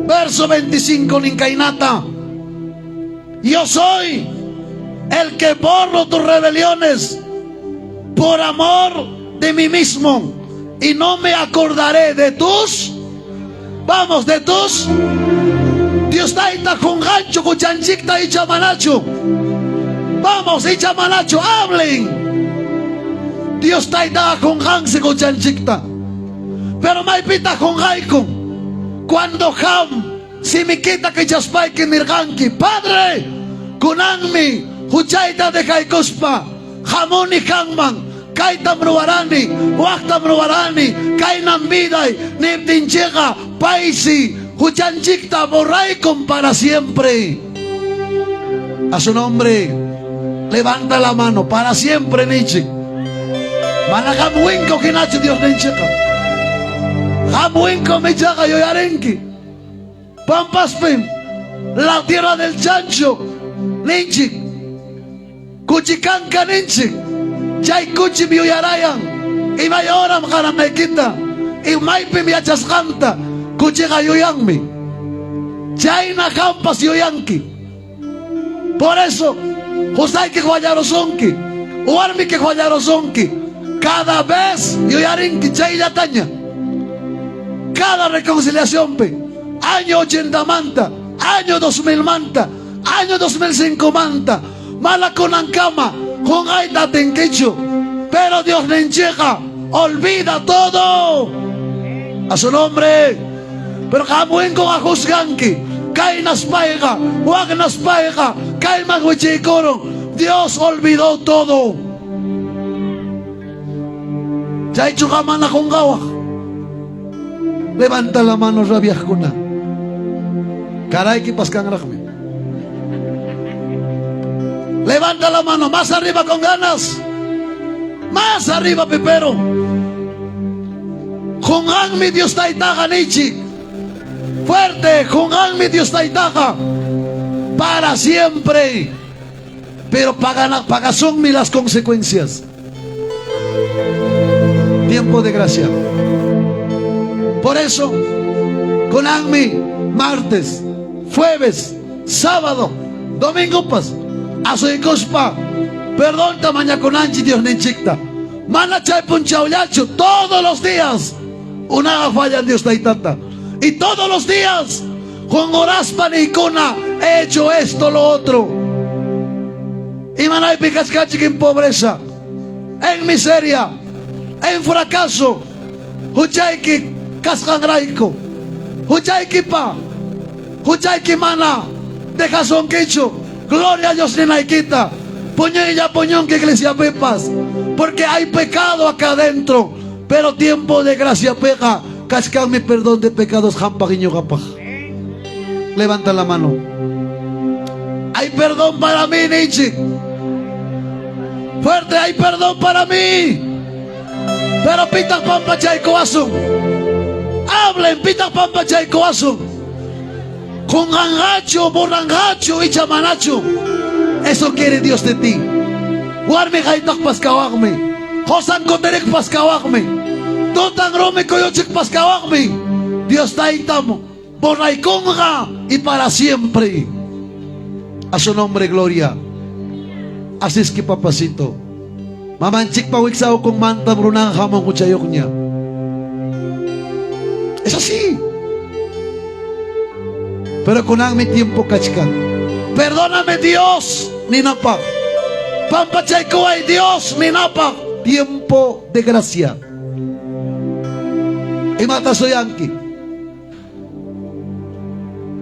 Verso 25, Ninkainata. Yo soy el que borro tus rebeliones por amor de mí mismo y no me acordaré de tus, vamos, de tus. Dios taita qunqanchu huchanchikta icha manachu. Vamos, icha manachu, hablen. Dios taita qunqansi huchanchikta. Pero maypita qunqaykun. Cuando qam simikita kichaspayki nirqanki, Padre, kunanmi huchayta dejaykuspa hamuni qamman, kaytam ruwarani, waktam ruwarani, kaynam viday niptinchikqa paysi huchanchikta borraykun para siempre. A su nombre, levanta la mano, para siempre, nichik. Mana qam winko hinachu Dios ninchikqa. Qam winko michaqa yuyarinki. Pampaspim, la tierra del chancho, ninchik. Kuchikanka ninchik. Chay kuchim yuyarayan. Imay horam qaranaykita. Imaypim yachasqanta. Kuchiqa yuyanmi. Chayna qampas yuyanki. Por eso, qusayki fallarusonki, warmiki fallarusonki, cada vez yuyarinki chayllataña. Cada reconciliacionpi, año 80 manta, año 2000 manta, año 2005 manta, mana kunankama, qunqayta atinkichu. Pero Dios ninchikqa olvida todo. A su nombre. Pero qam winkuqa juzganki. Kaynas payqa, waknas payqa, kayman wichiykurun. Dios olvidó todo. Chaychuqa mana qunqawaq. Levanta la mano rabiaqkuna. Karaykipas kanraqmi. Levanta la mano más arriba con ganas. Más arriba, pipero. Qunqanmi Dios taytaqa nichik. Fuerte, qunqanmi Dios taytaqa. Para siempre. Pero pagasunmi las consecuencias. Tiempo de gracia. Por eso, kunanmi, martes, jueves, sábado, domingo pas, asuykuspa, perdonta mañakunanchik Dios ninchikta. Mana chay punchawllachu, todos los días, una falla Dios taytata. Y todos los días, con oraspa niykuna, he hecho esto, lo otro. Y manaypi kachkachik en pobreza, en miseria, en fracaso. Huchayki kasqanrayku. Huchaykipa, huchayki mana, dejasunkichu. Gloria a Dios ninaykita. Puñuylla puñunki iglesia pipas. Porque hay pecado acá adentro. Pero tiempo de gracia pega. Kachkanmi perdón de pecados qampaq y ñuqapaq. Levanta la mano. Hay perdón para mí, Nietzsche. Fuerte, hay perdón para mí. Pero pitaq pampachaykuwasun. Hablen, pitaq pampachaykuwasun. Qunqanqachu, borranqachu, icha manachu. Eso quiere Dios de ti. Warmi haytaqpas kawaqmi. Qosan kutiriqpas kawaqmi. Tutan rumi kuyuchiqpas kawaqmi. Dios taytam borraykunqa y para siempre. A su nombre, gloria. Así es que, papacito, mamanchikpa wiksa ukunmantam runan hamon huchayuqña. Es así. Pero kunanmi tiempo kachkan. Perdóname Dios, ninapaq. Pampachaykuway Dios, ninapaq. Tiempo de gracia. Imata suyanki.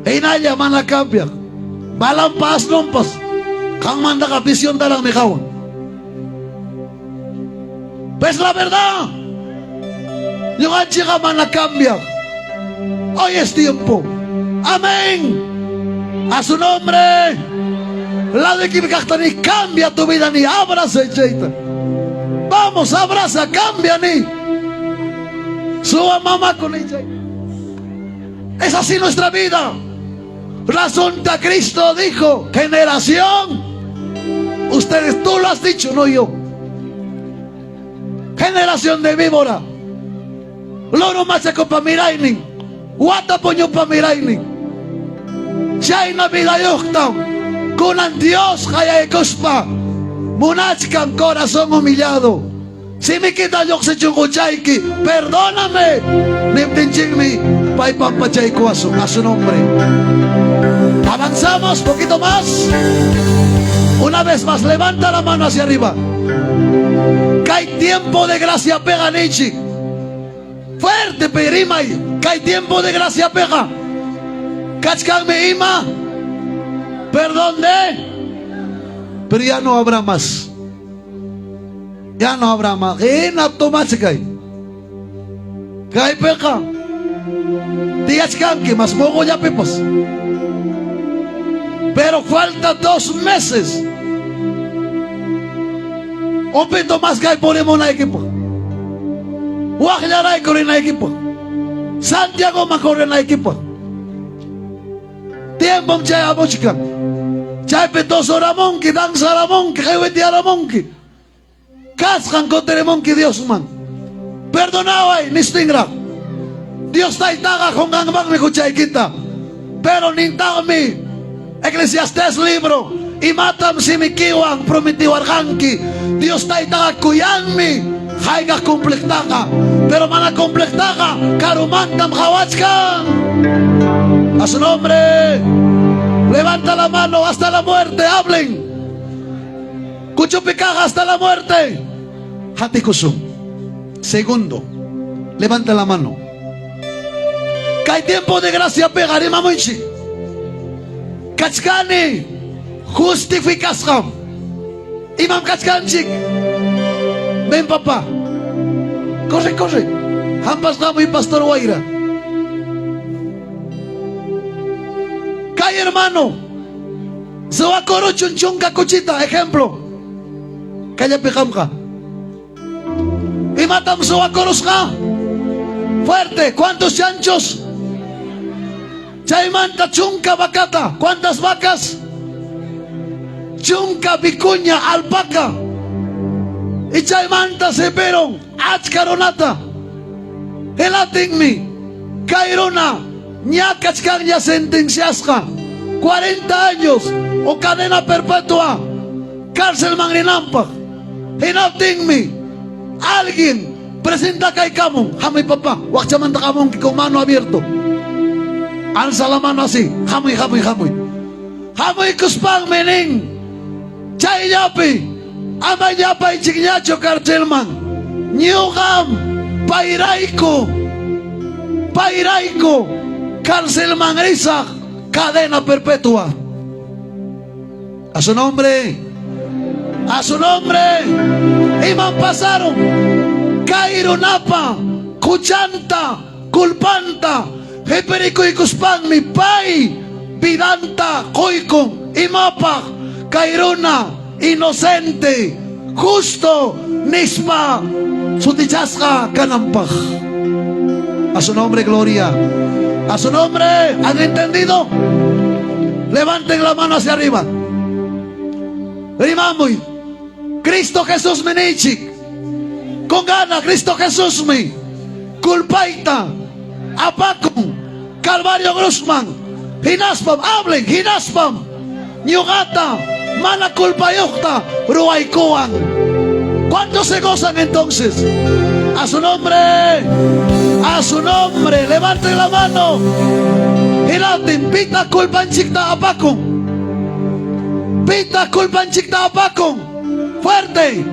Hinalla mana cambiaq. Balampa asnunpas. Qanmantaqa visiontaraqmi qawan. Pues la verdad, ñuqanchikqa mana cambiaq. Hoy es tiempo. Amén. A su nombre. Lado kaqta ni cambia tu vida ni abraza chayta. Vamos, abraza, cambia ni. Suwa mamá con chay. Es así nuestra vida. Razonta Cristo dijo, generación. Ustedes, tú lo has dicho, no yo. Generación de víbora. Loro machaco pa miraynin. Wata puño pa miraynin. Chayna vidayuqtam. Kunan Dios qayaykuspa. Munachkan corazón humillado. Simikita lluqsichun huchayki, perdóname. Niptinchikmi pay pampachaykuwasun a su nombre. Avanzamos poquito más. Una vez más, levanta la mano hacia arriba. Kay tiempo de gracia pega nichi. Fuerte perimay. Kay tiempo de gracia pega. Kachkanmi ima. Perdón de. Pero ya no habrá más. Ya no habrá más. Hina tomachkay. Kaypiqa tiyachkanki mas mogollapipas. Pero falta 2 meses. Un pito más kay purimunaykipa. Waqllarayku rinaykipa. Santiago makorrinaykipa. Tiempom chayamuchkan. Chaypi tosuramunki, danzaramunki, qiwitiaramunki. Kasqan kutirimunki Diosman. Perdonaway nistinra. Dios taytaqa qunqanmanmi huchaykita. Pero nintaqmi Eclesiastés libro imatam simikiwan prometiwarqanki. Dios taytaqa kuyanmi haykaq cumpliqtaqa. Pero mana cumpliqtaqa karumantam qawachkan. A su nombre. Levanta la mano hasta la muerte, hablen. Kuchupicaja hasta la muerte. Hatikusum. Segundo, levanta la mano. Kay tiempo de gracia pegarima munchi. Kachkani justificasqam. Imam kachkanchik. Ven papá. Corre, corre. Hampas y pastor Guaira. Kay hermano. Suwakoro chunchunka kuchita, ejemplo. Kallapi qamqa. Imatam suwakurusqa? Fuerte, ¿cuántos chanchos? Chaymanta chunka vacata, ¿cuántas vacas? Chunka vicuña, alpaca. Y chaymanta seperon, achka runata. Helatinmi, kayruna, ñakachkanña sentenciasqa. 40 años o cadena perpetua, cárcel manrinampaq. Hinaptinmi, alguien presenta kaykamun, hamuy papá, wakchamanta qamunki con mano abierto. Alza la mano así, hamuy, hamuy, hamuy. Hamuy kuspanmi nin, chayllapi, ama llapaychikñachu carcelman. Ñuqam payrayku, payrayku, carcelman risaq, cadena perpetua. A su nombre, a su nombre. Iman pasaron, kairunapa, kuchanta, culpanta, hiperikuykuspanmi pay, vidanta, kuykun, imapaq, kairuna, inocente, justo, nispa, sutichasqa kanampaq. A su nombre, gloria. A su nombre, ¿han entendido? Levanten la mano hacia arriba. Rimamuy. Cristo Jesús minichik. Con gana, Cristo Jesús mi. Culpaita. Apakun. Calvario Grusman. Hinaspam, hablen, hinaspam. Ñugata, mana culpayuqta, ruaykuwan. ¿Cuántos se gozan entonces? A su nombre, a su nombre, levanten la mano. Hinatin, pita culpanchikta apakun. Pita culpanchikta apakun. Fuerte.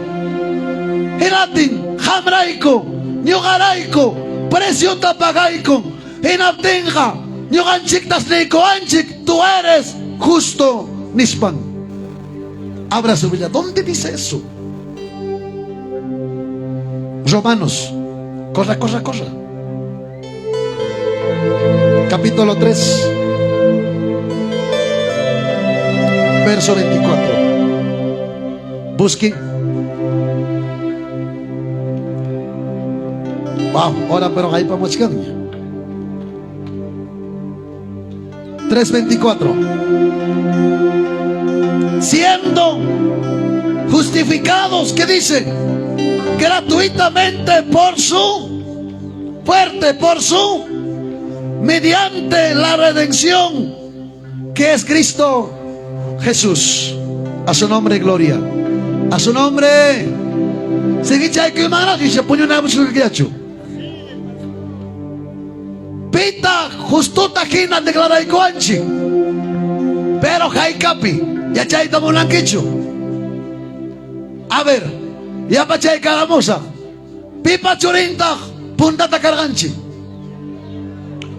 Hinatin, hamrayku, ñuqarayku, preciota pagaykun. Hinaptinqa, ñuqanchiktas niykuwanchik, tú eres justo, nispan. Abra su Biblia. ¿Dónde dice eso? Romanos. Corra, corra, corra. Capítulo 3. Verso 24. Busquen. Wow, ahora pero ahí vamos 3:24. Siendo justificados, ¿qué dice? Gratuitamente por su fuerte, por su mediante la redención que es Cristo Jesús. A su nombre, gloria. A su nombre. Pita justota hina declaraykuwanchik. Pero haykapi yachayta munankichu. A ver, yapachaykaramusaq. Pipa churintaq puntata karqanchik.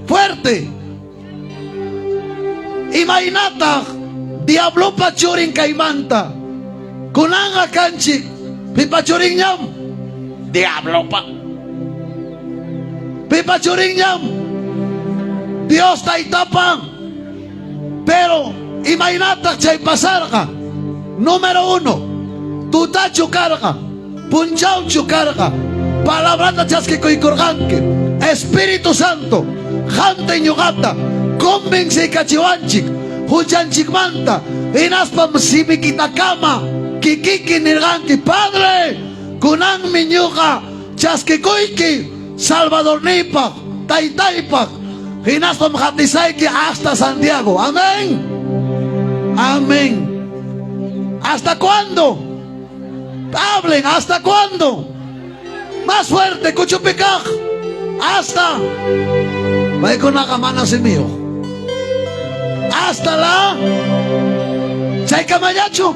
Fuerte. Imaynataq diablopa churin kaymanta. Kunanqa kanchik pipa churinñam diablopa. Pipa churinñam Dios taytapan. Pero imaynataq chay pasarqa. Número 1, tutachu karqa, punchawchu karqa, palabrata chaskikuykurqanki. Espíritu Santo, qamta ñuqata convenceykachiwanchik huchanchikmanta hinaspam simikitakama kikiki nirqanki, Padre, kunanmi ñuqa chaskikuyki Salvadorniypaq, taytaypaq, hinaspam qatisayki hasta Santiago. Amén. Amén. ¿Hasta cuándo? Hablen, ¿hasta cuándo? Más fuerte, kuchupikaj. Hasta. Paykunaqa mana simiyuq. Hasta la. Chaykamallachu.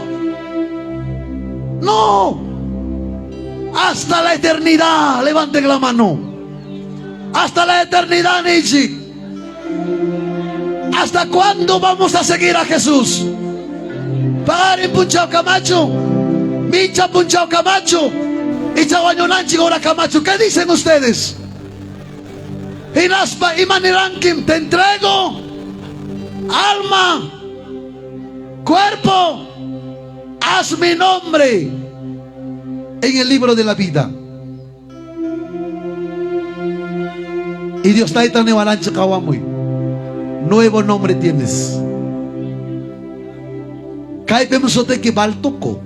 No. Hasta la eternidad. Levanten la mano. Hasta la eternidad, Nichi. ¿Hasta cuándo vamos a seguir a Jesús? Pagarin punchao Camacho, Micha punchao Camacho, Ichawañonanchi ahora Camacho. ¿Qué dicen ustedes? Hinaspa imanirankim, te entrego alma, cuerpo, haz mi nombre en el libro de la vida. Y Dios tayta niwalanchik qawamuy. Nuevo nombre tienes. Kaypim sutiki Baltuco.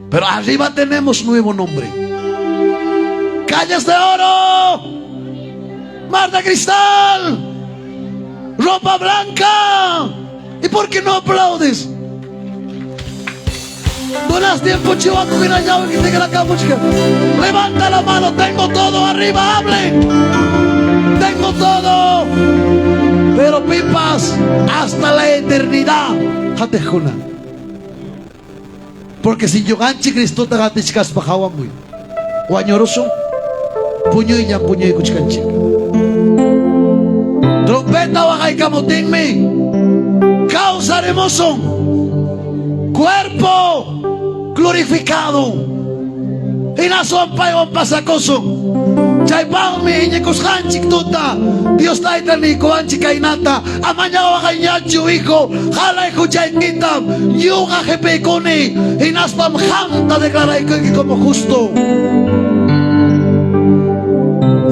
Pero arriba tenemos nuevo nombre. Calles de oro, mar de cristal, ropa blanca. ¿Y por qué no aplaudes? Buenas tiempo, Chihuahua. Levanta la mano, tengo todo arriba, hablen. Tengo todo. Pero pipas hasta la eternidad. Jatejuna. Porque si ñuqanchik Cristota qatichkaspa hawamuy, wañurusun, puñuyñam puñuykuchkanchik. Trompeta waqaykamutinmi kawsarimusun cuerpo glorificado. Hinaswan paywan pasakusun. Chaypaqmi iñikusqanchik tuta Dios tayta niykuwanchik kaynata, amaña waqayñachu hijo, halay huchaykitam ñuqa qipiykuni, hinaspam qamta declaraykuyki como justo.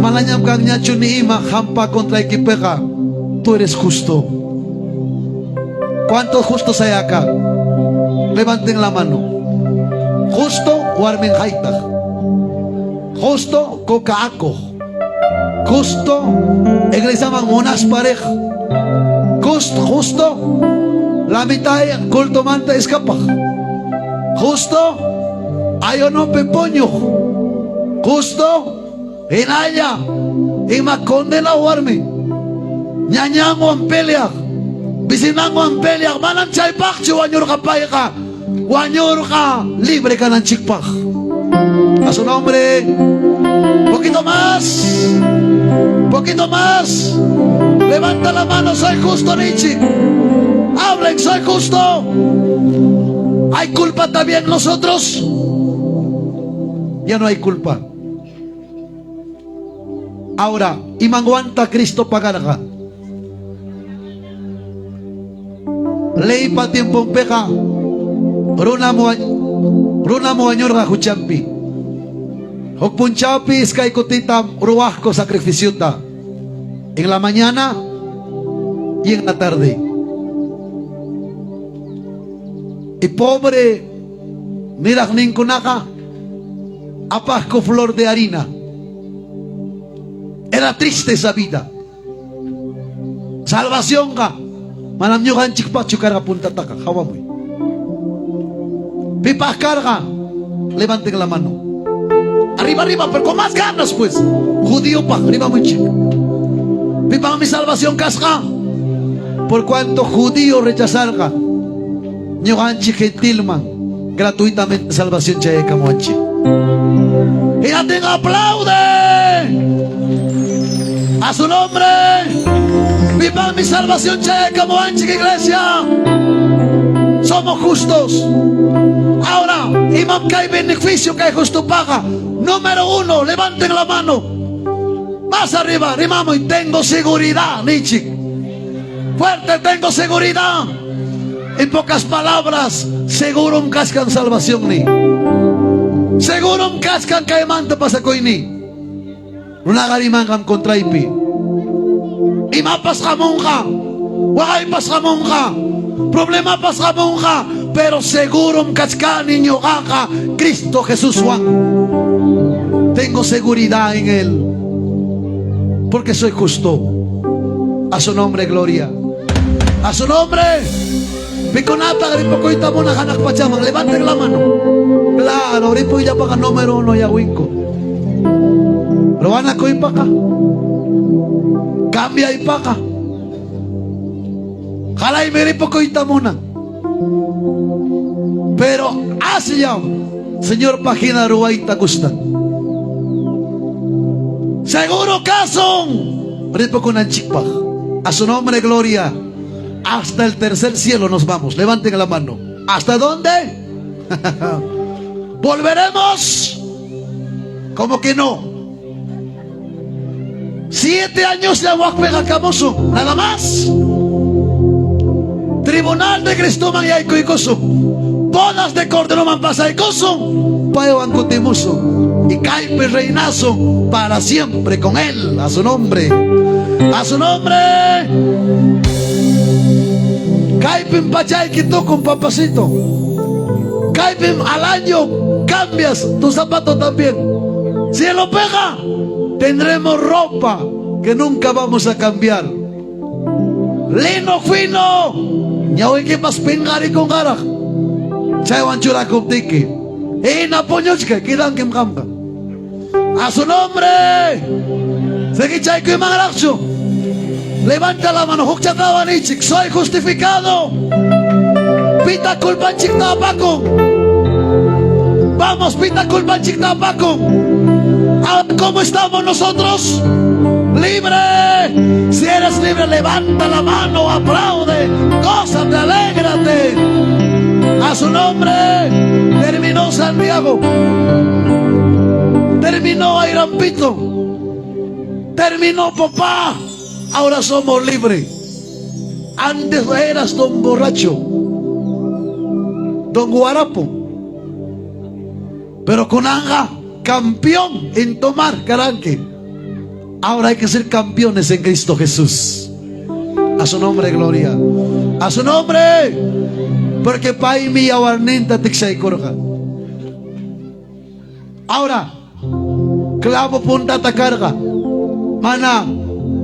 Manañam kanñachu ni ima qampa contraykipiqa, tú eres justo. ¿Cuántos justos hay acá? Levanten la mano. Justo warmin haytaq. Justo coca-aco. Justo iglesiaman munasparej. Justo la mitad culto manta escapa. Justo ayonope poño. Justo hinalla ima condena warmi. Ñañanwan peleaq. Vicinanwan peleaq. Manam chaypaqchu wañurqa payqa. Wañurqa libre kananchikpaq. A su nombre. Poquito más. Poquito más. Levanta la mano, soy justo, Nichi. Hablen, soy justo. ¿Hay culpa también nosotros? Ya no hay culpa. Ahora, imanguanta Cristo pagarga. Leypa tiemponpiqa runam runam wañurqa huchanpi. Huk punchawpi iskay kutitam ruwaqku sacrificiota. En la mañana y en la tarde. Y pobre miraqninkunaqa apaqku flor de harina. Era triste esa vida. Salvacionqa manam ñuqanchikpaqchu karqa puntataqa hawamuy. Pipaq karqa? Levanten la mano. Arriba, arriba, pero con más ganas pues. Judíopaq, rimamuychik. Pipaqmi salvación kasqa? Por cuanto judío rechazarqa ñuqanchik gentilman gratuitamente salvación chayaykamuwanchik. Hinaptin aplaude a su nombre. Pipaqmi salvación chayaykamuwanchik iglesia. Somos justos. Ahora, imam kay beneficio kay justo paga. Número uno, levanten la mano. Más arriba, rimamos y tengo seguridad, niychik. Fuerte, tengo seguridad. En pocas palabras, seguro kachkan salvación ni. Seguro kachkan kaymanta pasakuyni. Runaqa rimanqam contraypi. Imapas hamunqa, waqaypas hamunqa, problemapas hamunqa, pero seguro kachkani ñuqaqa Cristo Jesuswan. Tengo seguridad en Él, porque soy justo. A su nombre, gloria. A su nombre. Pikunataq ripukuyta munaq hanaq pachaman. Levanten la mano. Claro, ripuyllapaqa número uno yawinku. Ruwanakuypaqa. Cambiaypaqa. Qalaymi ripukuyta munan. Pero asllam Señorpa hina ruwayta gustan. Seguro kasun ripukunanchikpaq. A su nombre, gloria. Hasta el tercer cielo nos vamos. Levanten la mano. ¿Hasta dónde? ¿Volveremos? ¿Cómo que no? 7 años de wakpiqa nada más. Tribunal de Cristoman yaykuykusun. Bodas de Corderoman pasaykusun. Paywan kutimusun. Y kaypi reinasun para siempre con él. A su nombre. A su nombre. Kaypim pachayki tukun papacito. Kaypim al año cambias tu zapato también. Cielopiqa, tendremos ropa que nunca vamos a cambiar. Lino fino. Ñawiykipas pinqarikunqaraq. Chaywan churakuptiki. Hina puñuchka quedankim qamqa. A su nombre. Seguichaykuymanraqchu. Levanta la mano, hukchatawan niychik, soy justificado. Pitaq culpanchikta apakun. Vamos, pitaq culpanchikta apakun. Ahora, ¿cómo estamos nosotros? Libre. Si eres libre, levanta la mano, aplaude, gózate, alégrate. A su nombre. Terminó Santiago. Terminó Airampito. Terminó papá. Ahora somos libres. Antes eras don borracho, don guarapo. Pero kunanqa, campeón en tomar karanki. Ahora hay que ser campeones en Cristo Jesús. A su nombre, gloria. A su nombre. Porque paymi yawarninta tiqshaykurqa. Ahora, clavo puntata karqa. Mana,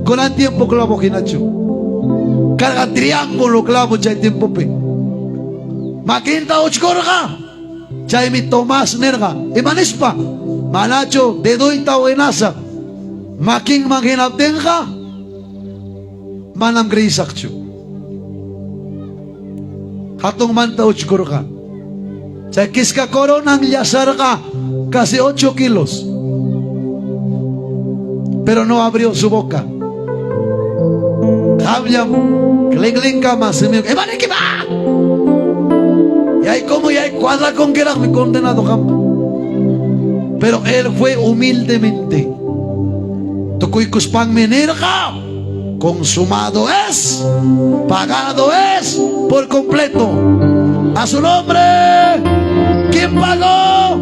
kunan tiempo clavo hinachu. Karqa triángulo clavo chay tiempopi. Makinta uchkurqa. Chaymi Tomás nirqa. Imanispa? Manachu dedoyta winasaq. Makinman hinaptinqa manam creisaqchu. Hatunmanta uchkurqa. Chay kiska coronan llasarqa casi 8 kilos. Pero no abrió su boca. Qamllam clinklinkama simiyuq imaniykim ah! Yaykumu yay cuadrakunkiraqmi condenado qamqa. Pero él fue humildemente. Tukuykuspanmi nirqa, consumado es, pagado es por completo. A su nombre, ¿quién pagó?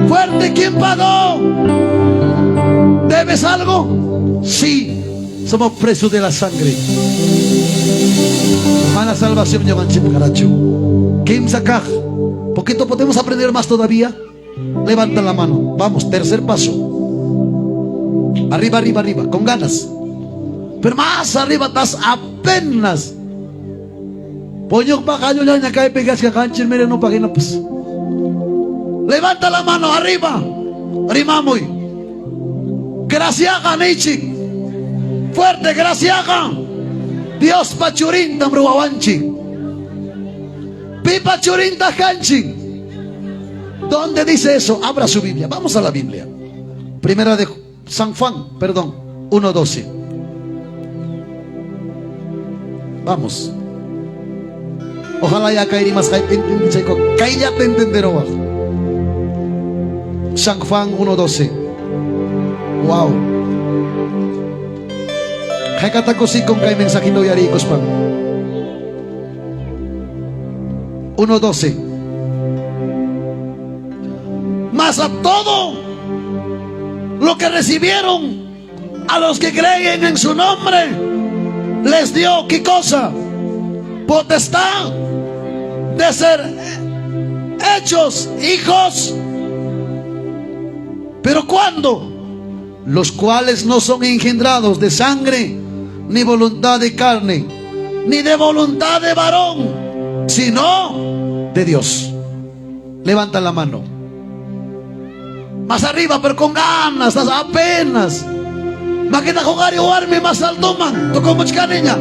Fuerte, ¿quién pagó? ¿Debes algo? Sí, somos presos de la sangre. Mana salvación ñuqanchik karachu. Kimsa kaq. Poquito podemos aprender más todavía. Levanta la mano. Vamos, tercer paso. Arriba, arriba, arriba, con ganas. Pero más arriba estás apenas. Puñuq paqallullaña kaypi kachkan qanchis mira no paginapas. Levanta la mano arriba. Rimamuy. Graciaqa nichik. Fuerte graciaqa. Diospa churintam ruwawanchik. Pipa churinta kanchik. ¿Dónde dice eso? Abra su Biblia. Vamos a la Biblia. Primera de San Juan, perdón, 1.12. Vamos. Ojalá ya caería más Cállate entender San Juan 1.12. Wow. Haykatakusikon kay mensajito yarikos pan. 1.12. Mas a todo lo que recibieron, a los que creen en su nombre, les dio qué cosa? Potestad de ser hechos hijos. Pero ¿cuándo? Los cuales no son engendrados de sangre, ni voluntad de carne, ni de voluntad de varón, sino de Dios. Levanta la mano. Más arriba, pero con ganas, apenas. Makita ko kari warmi mas alto man. Tukumuchkaniña.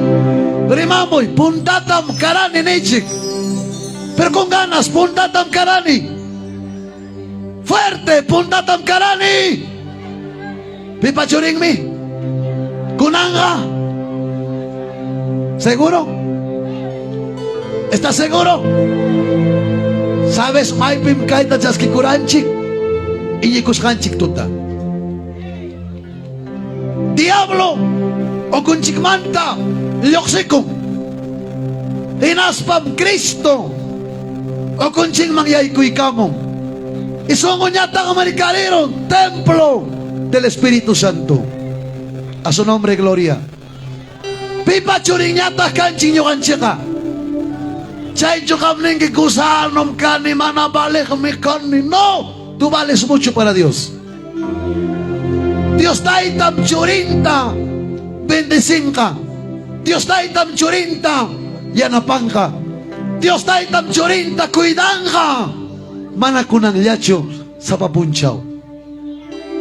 Rimamuy, puntatam karani nichik. Pero con ganas, puntatam karani. Fuerte, puntatam karani. Pipa churinmi. Kunanga. ¿Seguro? ¿Estás seguro? ¿Sabes maypim kayta chaskikuranchik? Iñikusqanchik tuta. Diablo ukunchikmanta lluqsikun. Hinaspam Cristo ukunchikman yaykuykamun. Y sunquñataq marikariron templo del Espíritu Santo. A su nombre gloria. Pipa churinñataq kanchik ñuqanchikqa. Chaychu qam ninki gusanom kani mana valeqmi kani. No, tú vales mucho para Dios. Dios taytam churinta bendecinqa. Dios taytam churinta yanapanqa. Dios taytam churinta cuidanqa. Mana kunanllachu sapa punchaw.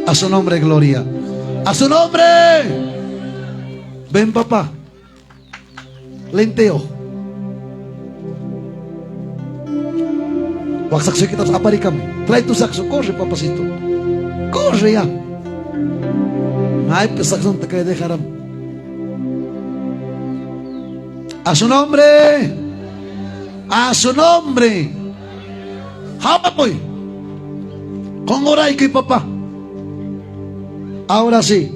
A su nombre gloria. A su nombre. Ven papá. Lenteo. Wak sakso kita aparikam. Trae tu saxo, corre papacito. Corre ya. Ay, pues saxo te cae dejarán. A su nombre. A su nombre. Hapapoy. Con y papá. Ahora sí.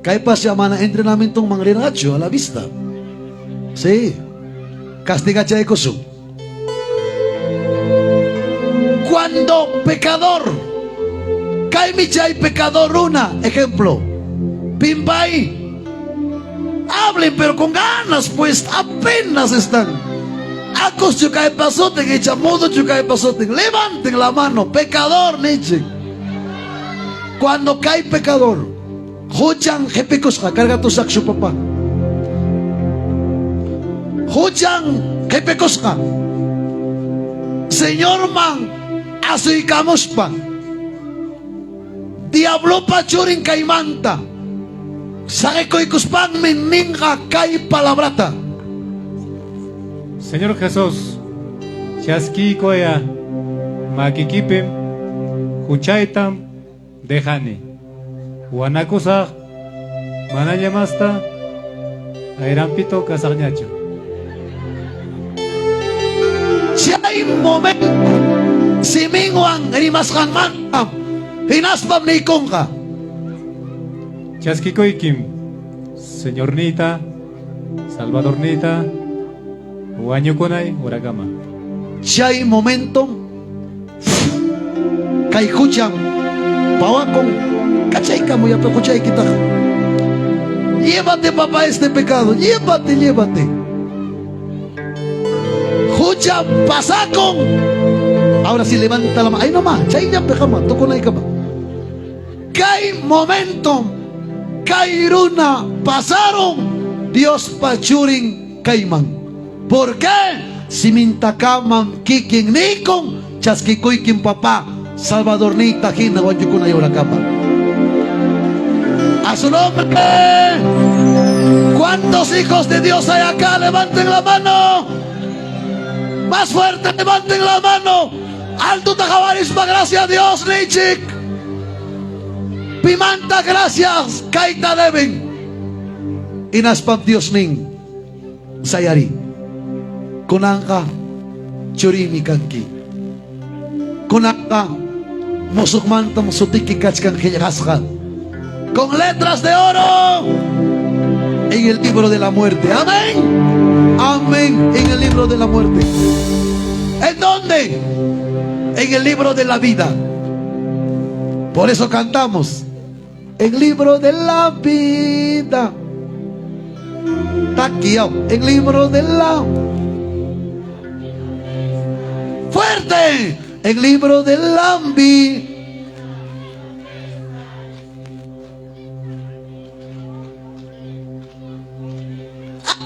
Kay pa siya mana entrenamiento mangriracho a la vista. Sí. Castiga chaykusu. Cuando pecador, kay chay pecador una, ejemplo, pimpay, hablen pero con ganas, pues apenas están. Acos chukay pasoten, echamudo chukay pasoten, levanten la mano, pecador, niche. Cuando cae pecador, huchan jepikusqa, carga tu saxo papá. Huchan jepikusqa. Señor man, asuykamuspa. Diablopa churin kaymanta. Saqikuykuspanmi ninqa kay palabrata. Señor Jesús, chaskiykuya makikipim huchaytam dejani. Wanakusaq manaña masta Ayrampito kasaqñachu. Chay momento siminwan rimasqanmantam hinaspam niykunqa. Chaskikuykim, Señorniyta, Salvadorniyta, wañukunay horakama. Chay momentom kay hucham pawakun kachaykamuy ape huchaykitaqa. Llévate papá este pecado, llévate, llévate. Hucha pasakun. Ahora sí levanta la mano. Ahí nomás, chayllapi qama, tukunaykama. Kay momentom kay runa pasaron Diospa churin kayman. ¿Por qué? Simintakamam kikin niykun chaskikuykim papá Salvadorniyta hina wañukunay horakama. A su nombre. ¿Cuántos hijos de Dios hay acá? Levanten la mano. Más fuerte, levanten la mano. Alto tajabarisma, gracias a Dios, niychik. Pimanta, gracias, kayta deben. Hinaspam Dios nin, sayari. Kunanqa churiymi kanki. Kunanqa musuqmantam sutiki kachkan qillqasqa. Con letras de oro en el libro de la muerte. Amén. Amén. En el libro de la muerte. ¿En dónde? En el libro de la vida. Por eso cantamos. El libro de la vida. Taquio. El libro de la. Fuerte. El libro de la vida.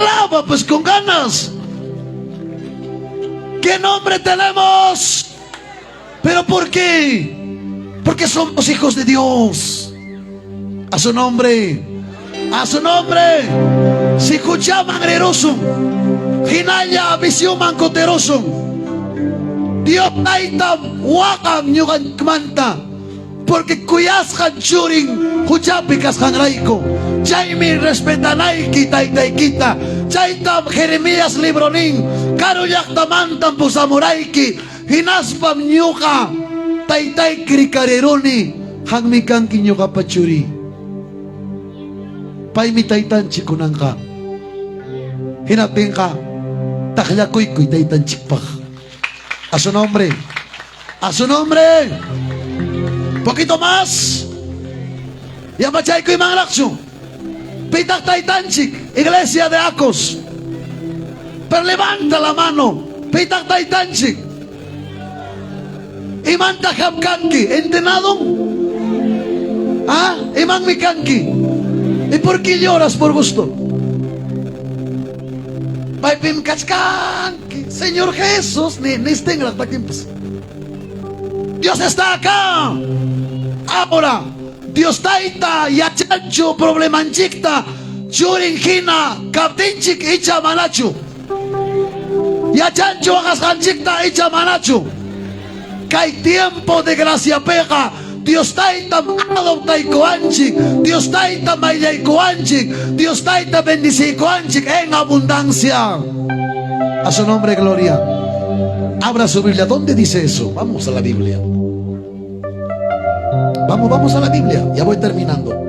Alaba pues con ganas. ¿Qué nombre tenemos? ¿Pero por qué? Porque somos hijos de Dios. A su nombre. A su nombre. Si huchaman rirusun. Hinalla visyuman kutirusun. Dios taytam waqan ñuqanchikmanta. Porque kuyasqan churin huchapi kasqanrayku. Chaymi respetanayki taytaykita. Chaytam Jeremías libro nin. Karu llaqtamantam pusamurayki. Hinaspam ñuqa taytayki rikariruni. Qanmi kanki ñuqapa churiy. Paymi taytanchik kunanqa. Hinaptinqa taqllakuykuy taytanchikpaq. A su nombre. A su nombre. Poquito más. Yapachaykuymanraqchu. Pitaq taytanchik, iglesia de Acos. Pero levanta la mano. Pitaq taytanchik. Imantaq hamkanki, ¿entenado? ¿Ah? Imanmi kanki. ¿Y por qué lloras por gusto? Paypim kachkanki. Señor Jesús, ni nistinraq takinpas. Dios está acá. Ahora, Dios tayta yachanchu problemanchikta churin hina kaptinchik icha manachu. Yachanchu waqasqanchikta icha manachu. Kay tiempo de graciapiqa Dios taytam adoptaykuwanchik, Dios tayta mayllaykuwanchik, Dios tayta bendiciykuwanchik en abundancia. A su nombre, gloria. Abra su Biblia. ¿Dónde dice eso? Vamos a la Biblia. Vamos, vamos a la Biblia. Ya voy terminando.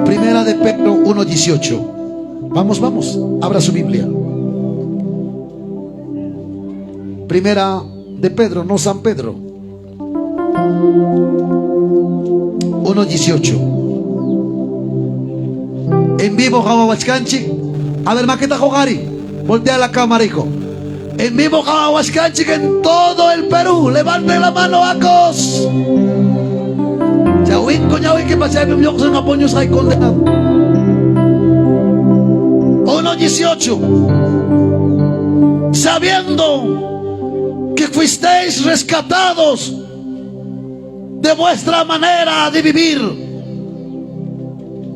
Primera de Pedro 1.18. Vamos, vamos. Abra su Biblia. Primera de Pedro, no San Pedro. 1.18. En vivo, qawawachkanchik. A ver, makita qari. Voltea la cámara, hijo. En vivo, qawawachkanchik en todo el Perú. Levanten la mano, Acos. Chawinko, ñawiki, pachaypim lluqsin apuñusqay condenado. 1.18. Sabiendo que fuisteis rescatados de vuestra manera de vivir,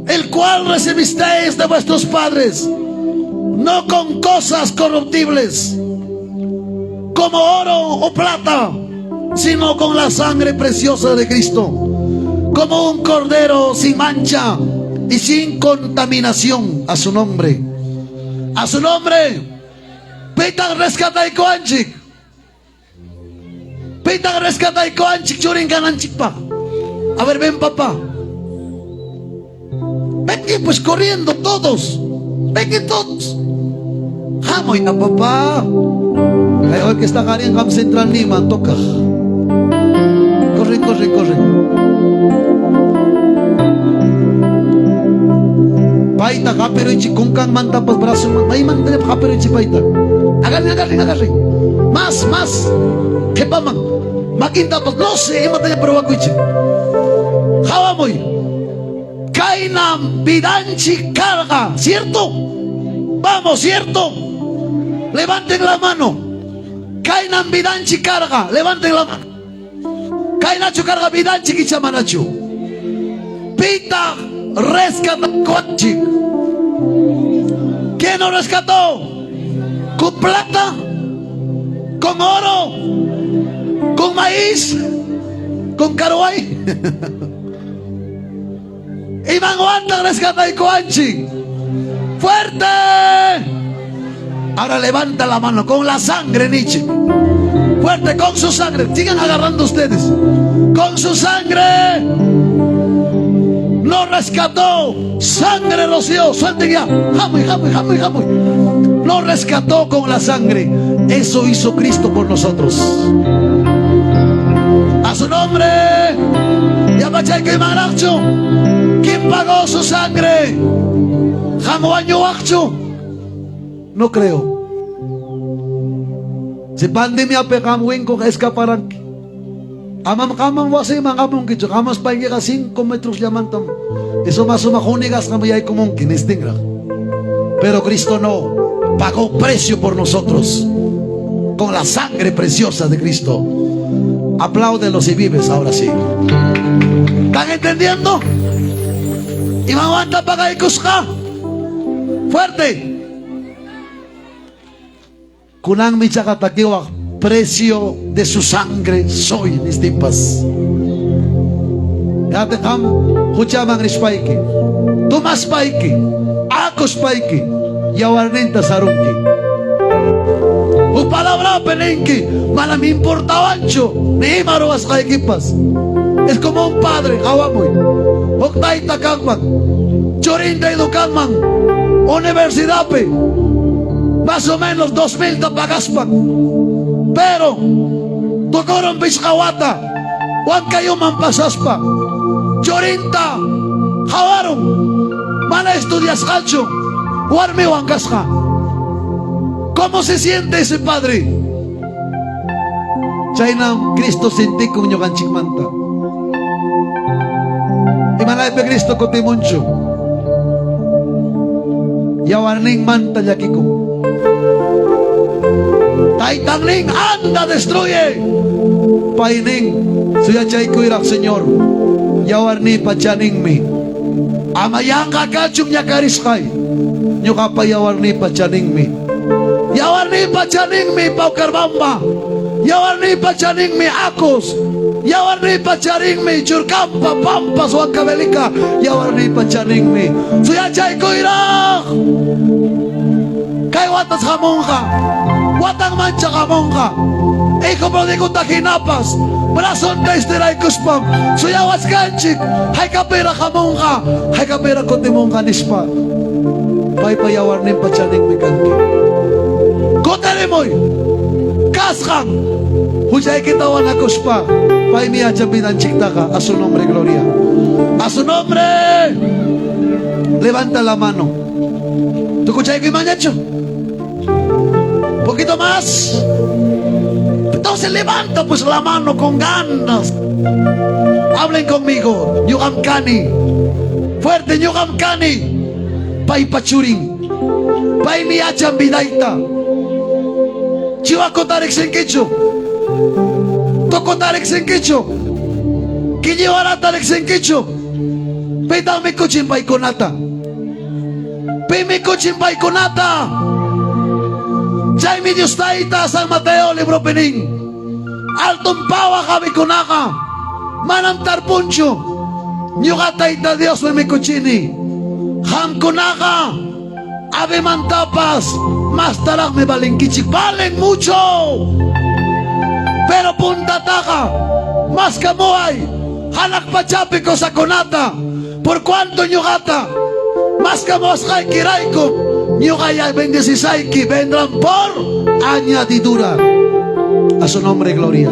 el cual recibisteis de vuestros padres, no con cosas corruptibles, como oro o plata, sino con la sangre preciosa de Cristo, como un cordero sin mancha Y sin contaminación a su nombre. A su nombre. Pitaq rescataykuwanchik. Pitaq rescataykuwanchik churin kananchikpaq. A ver, ven papá. Ven pues corriendo todos. Ven todos. Hamuy na papá. Kay orquesta karin kam central niman toca. Corre, corre, corre. Paita hapiruichi kunkan mantapas brazo maymanta hapiruichi paita. Agarren, agarren, agarren. Más, más. Qhipaman. Makintapas no sé imataña probakuichi. Hawamuy. Kaynam vidanchik karqa, ¿cierto? Vamos, ¿cierto? Levanten la mano. Kaynam vidanchik karqa, levanten la mano. Kaynachu karqa vidanchik icha manachu. Pitaq rescatakuwanchik. ¿Quién nos rescató? ¿Con plata? ¿Con oro? ¿Con maíz? ¿Con caruay? Imanwantaq rescataykuwanchik. ¡Fuerte! Ahora levanta la mano con la sangre, Nietzsche. Fuerte, con su sangre. Sigan agarrando ustedes. Con su sangre. Nos rescató. Sangre roció. Suelten ya. Jamuy, jamuy, jamuy, jamuy. Nos rescató con la sangre. Eso hizo Cristo por nosotros. A su nombre. Yamachaykuy. ¿Quién pagó su sangre? Hamuañuachchu. No creo. Si pandemia pe qam winkuq escaparanki. Amam qamam wasiman amunkichu, qamas paykiqa 5 metros llamantam. Eso más suma junigasqam yaykumunki nistinraq. Pero Cristo no pagó precio por nosotros. Con la sangre preciosa de Cristo. Apláudelo si vives ahora sí. ¿Están entendiendo? Imawanta pagaykusqa. Fuerte. Kunanmi chaqa takiwaq precio de su sangre soy nistinpas. Yate qam huchaman rispayki. Tomaspayki, akuspayki, yawarninta sarunki. Huk palabrapi ninki, manam importawanchu ni ima ruwasqaykipas. Es como un padre, hawamuy. Huk tayta kanman, churinta edukanman, universidadpi, más o menos 2000 ta pagaspan. Pero tukurun pichqa wata, Huancayuman pasaspa, churinta hawarun, mana estudiasqachu, warmiwan kasqa. ¿Cómo se siente ese padre? Chaynam Cristo sintikun ñuqanchikmanta. Imanaypi Cristo kutimunchu. Yawarninmanta llakikun. Taytannin anda destruye. Paynin suyachaykuyraq Señor. Yawarniypa chaninmi. Ama yanqa kachun ñakarisqay. Ñuqapa yawarniypa chaninmi. Yawarniypa chaninmi Paucarbamba. Yawarniypa chaninmi Acos. Yawarniypa chaninmi Churcampa, Pampas, Huancavelica. Yawarniypa chaninmi. Suyachaykuyraq. Kay watas hamunqa. Watan mancha hamunqa. Hijo pródigo hinapas. Brazonta estiraykuspam. Suyawachkanchik. Haykapira hamunqa. Haykapira kutimunqa nispa. Paypa yawarninpa chaninmi kanki. Kutirimuy. Kasqan. Huchaykita wanakuspa. Paymi yachan vidanchiktaqa. A su nombre, gloria. A su nombre. Levanta la mano. ¿Tukuchaykuy mañachu? Poquito más. Entonces levanta pues la mano con ganas. Hablen conmigo. Ñuqam kani. Fuerte, ñuqam kani. Paypa churin. Paymi yachan vidayta. Chiwakota riqsinkichu. Tocota riqsinkichu. Quilliwarata riqsinkichu. Pitaq mikuchin paykunata. Pi mikuchin paykunata. Chaymi Dios Tayta San Mateo libropi nin. Alton pawaq avikunaqa. Manam tarpunchu. Ñuqa Tayta Diosmi mikuchini. Qamkunaqa avemantapas mastaraqmi valenkichik. Valen mucho. Pero puntataqa maskamuway hanaq pachapi cosakunata. Por cuanto ñuqata maskamuwasqaykiraykum ñuqaya bendecisayki vendrán por añadidura. A su nombre, gloria.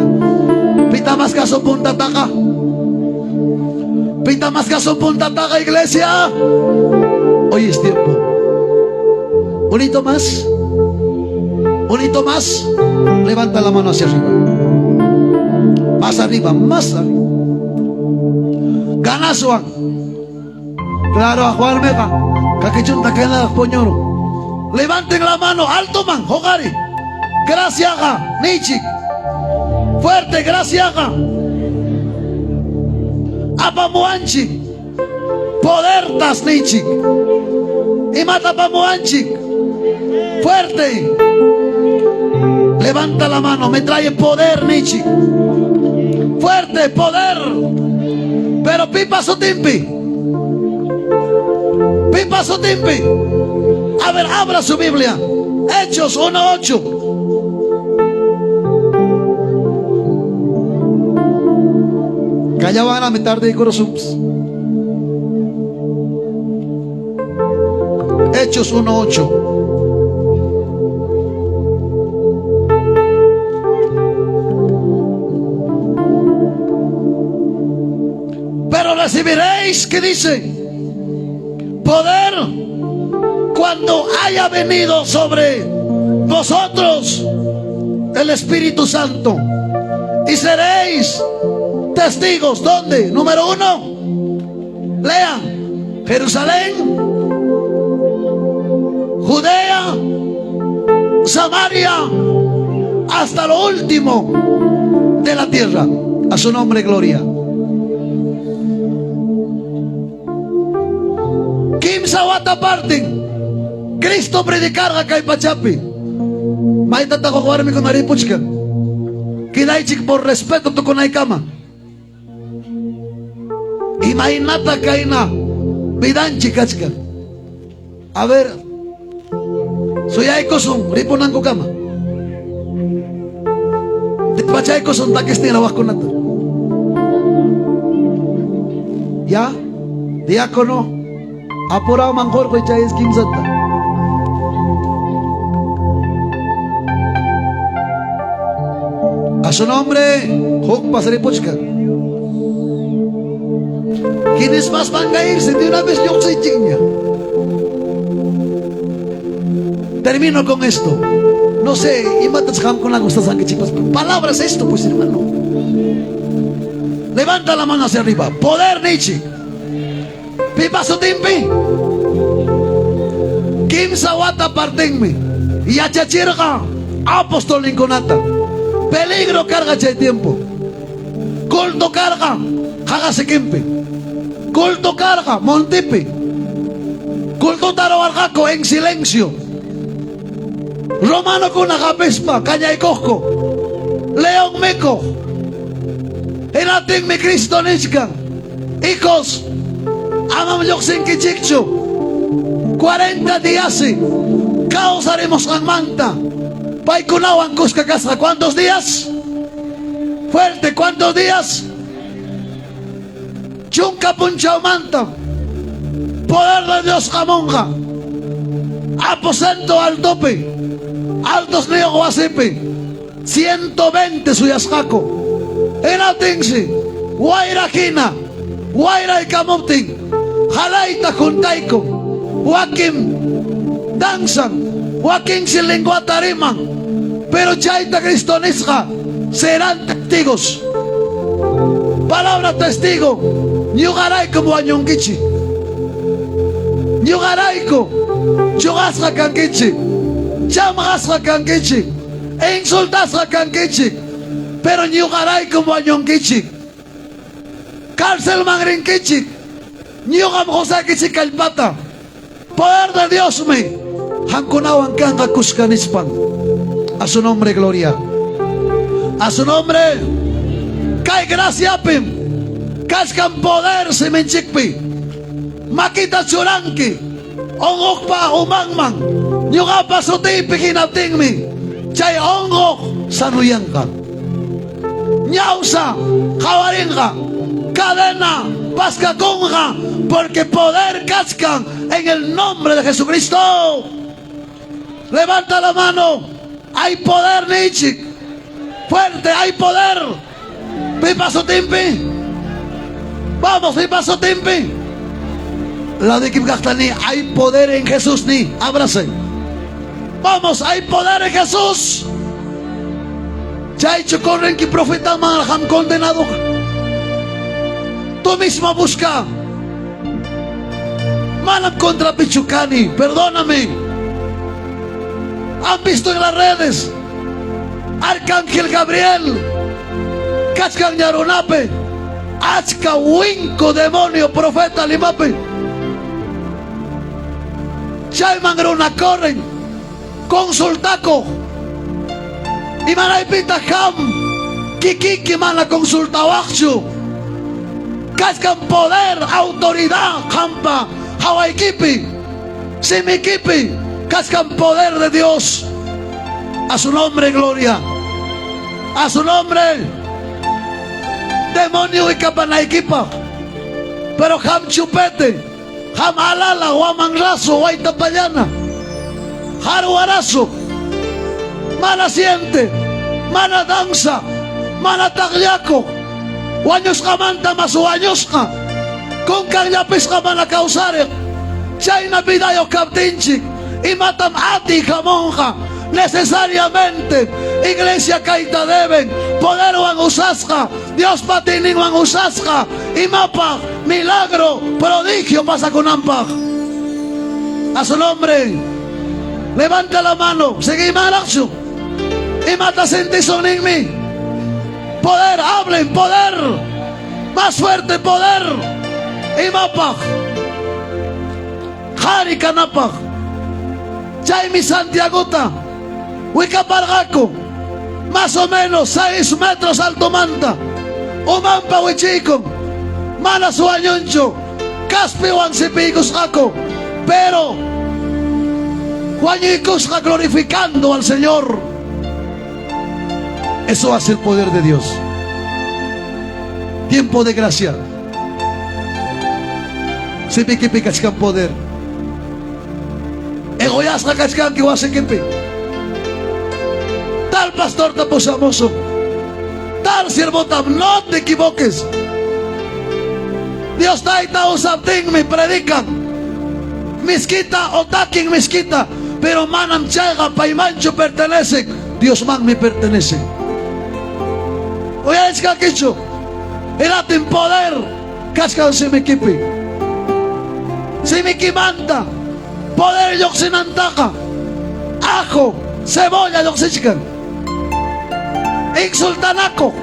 Pita más caso puntataqa. Pita más caso puntataqa, iglesia. Hoy es tiempo. Unito más. Unito más. Levanta la mano hacia arriba. Más arriba, más arriba. Ganaswan. Claro, a Juan Mega. Kakichunta kena poñoro. Levanten la mano, alto man, jogari. Gracias, Nichik. Fuerte, gracias. Apamuanchik. Podertas, Nichik. Imata apamuanchik. Fuerte. Levanta la mano, me trae poder, Nichik. Fuerte, poder. Pero pipa su timpi. Pipa su timpi. A ver, abra su Biblia. Hechos 1.8. Callaban a mitad de corazón. Hechos 1.8. Pero recibiréis, ¿qué dice? Poder cuando haya venido sobre vosotros el Espíritu Santo. Y seréis testigos. ¿Dónde? Número 1. Lean. Jerusalén, Judea, Samaria, hasta lo último de la tierra. A su nombre, gloria. Kimsa wata parting. Cristo predicarga kay pachapi. Maitata ko warmi con aripuchka. Kinaichik por respeto tukunaykama. Imaynata kayna vidanchik kachka. A ver, suyaykusun ripunankukama. Despachaykusun takistin rawaqkunata. Ya, diácono, apurado manjorjo y chay es kimsata. A su nombre, Huk pasaripuchka. ¿Quiénes más van a irse de una vez? Yo soy chiña. Termino con esto. No sé, y matas con la chipas. Palabras esto, pues hermano. Levanta la mano hacia arriba. Poder Nietzsche. Pipa su timpi. Kimsa wata partenme. Y achachirga. Apóstol Lincolnata. Peligro carga chay tiempo. Culto carga. Hágase kimpi. Culto carga. Montipi. Culto taro argaco en silencio. Romano con agapespa, caña y cosco. León meco. Enatin mi Cristo nishka. Hijos, amam yoxinkichikchu. 40 días. Causaremos manta. Paikunawan kuska kasqa. ¿Cuántos días? Fuerte, ¿cuántos días? Chunka punchaumanta. Poder de Dios jamonja. Aposento al tope. Altos niyo wasipi. 120 suyasqaku. Hinatinsi. Wayra hina. Wayra ikamuptin. Halayta juntayku. Wakin danzan. Wakin si linguata riman. Pero chayta Cristo nisqa serán testigos. Palabra testigo. Ñuqarayku wañunkichik. Ñuqarayku chuqasqa kankichik. Chamqasqa kankichik. Insultasqa kankichik. Pero ñuqarayku wañunkichik. Cárcelman rinkichik. Ñuqam qusaykichik kallpata. Poder de Dios mi. Hankunawan kanqa kuska nispan. A su nombre gloria. A su nombre. Kay graciapim. Kachkan poder siminchikpi. Makita churanki onqoqpa umanman ñuqapa sutiypi hinaptinmi chay onqoq sanuyanqa. Ñawsa qawarinqa, cadena paskakunqa, porque poder kachkan en el nombre de Jesucristo. Levanta la mano. Hay poder, niychik. Fuerte, hay poder. Pipa sutinpi. Vamos, pipa sutinpi. La de ni hay poder en Jesús ni. Ábrase. Vamos, hay poder en Jesús. Chaychu correnki profetaman qam condenado. Tú mismo busca. Manam contrapichu kani, perdóname. Han visto en las redes Arcángel Gabriel, kachkan ñarunapi, achka winko demonio profeta limapi. Chayman runa corren, consultako. Imanaypitaq qam kikiki mana consultawaqchu. Kachkan poder, autoridad, qampa, hawaykipi, simikipi, kachkan poder de Dios. A su nombre, gloria. A su nombre. Demonio wikapanaykipa. Pero qam chupete, qam alala, wamanrazo, waytapallana, jarwarazo, mana siente, mana danza, mana taqllakuq, wañusqamanta mas wañusqa, kunkan llapisqa mana kawsariq, chayna vidayuq kaptinchik, imatam atiy hamunqa, necesariamente iglesia kayta deben, poderwan usasqa, Diospa atiyninwan usasqa, imapaq milagro, prodigio pasakunanpaq. A su nombre, levanta la mano, seguiymanraqchu. Imata sentisun ninmi. Poder, hablen, poder. Más fuerte poder. Imapaq. Qhari kanapaq. Chaymi Santiagota wikaparqaku más o menos 6 metros altomanta. Umanpa wichiykun. Mana suwañunchu. Kaspiwan sipiykusqaku. Pero wañuykusqa glorificando al Señor. Eso hace el poder de Dios. Tiempo de gracia. Simikipi kachkan poder. Egoyasqa kachkanki wasikipi. Tal pastorta pusamusun. Tal siervota, no te equivoques. Dios tayta usaptinmi predican. Miskita o takin miskita, pero manam chayqa paymanchu pertenecen, Diosmanmi pertenecen. Uyarichkankichu? Hinaptin poder kachkan simikipi. Simikimanta poder lluqsinantaqa ajo, cebolla lluqsichkan. Insultanakuq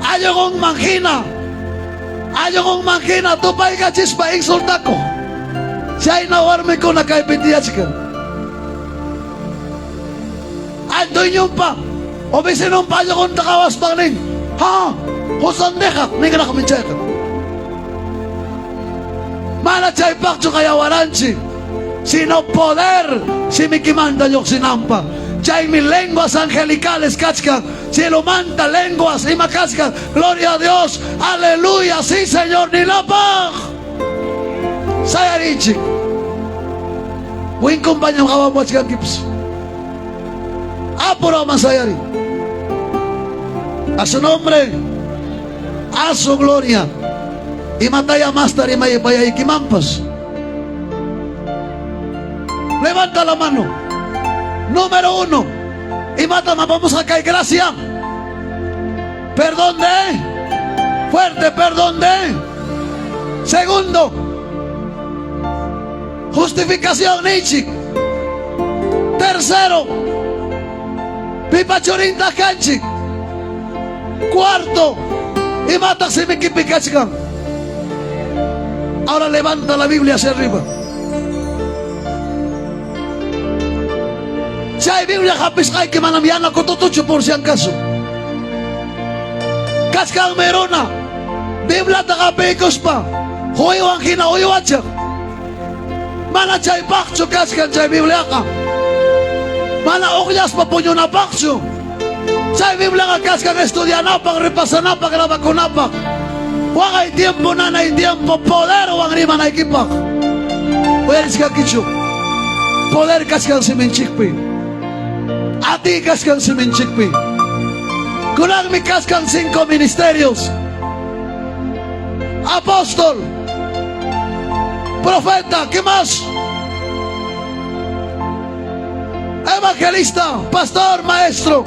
allqunman hina, allqunman hina tupaykachispa insultakuq. Chayna warmikuna kaypi tiyachkan. Dueñonpa o vecinonpa allqunta qawaspan nin, ha, qusandiqa ninraqmi chayqa. Mana chaypaqchu qayawaranchik, sino poder simikimanta lluqsinanpaq. Chaymi lenguas angelicales kachkan, cielomanta lenguas ima kachkan. Gloria a Dios, aleluya, sí Señor, ninapaq. Sayarichik. Winkunpañam qawamuwachkankipas. Apuraman sayari. A su nombre, a su gloria. Imataya masta rimaypayaykimanpas. Levanta la mano. Número 1. Imatam apamusqa kay gracia. Perdón de. Fuerte, perdón de. Segundo. Justificación niychik. Tercero. Pipa churinta kanchik. Cuarto. Imataq simikipi kachkan. Ahora levanta la Biblia hacia arriba. Chay Biblia hapisqayki manam yana kututuchu por si acaso. Kachkanmi runa. Bibliata hapiykuspa. Uywan hina uywachaq. Mana chaypaqchu kachkan chay Bibliaqa. Mana uqllaspa puñunapaqchu. Chay Bibliaqa kachkan estudianapaq, repasanapaq, grabakunapaq. Waqay tiempo, nanay tiempo, poderwan rimanaykipaq. Uyarichkankichu. Poder kachkan siminchikpi. Atiy kachkan siminchikpi. Kunanmi kachkan 5 ministerios. Apóstol, profeta, ¿qué más? Evangelista, pastor, maestro.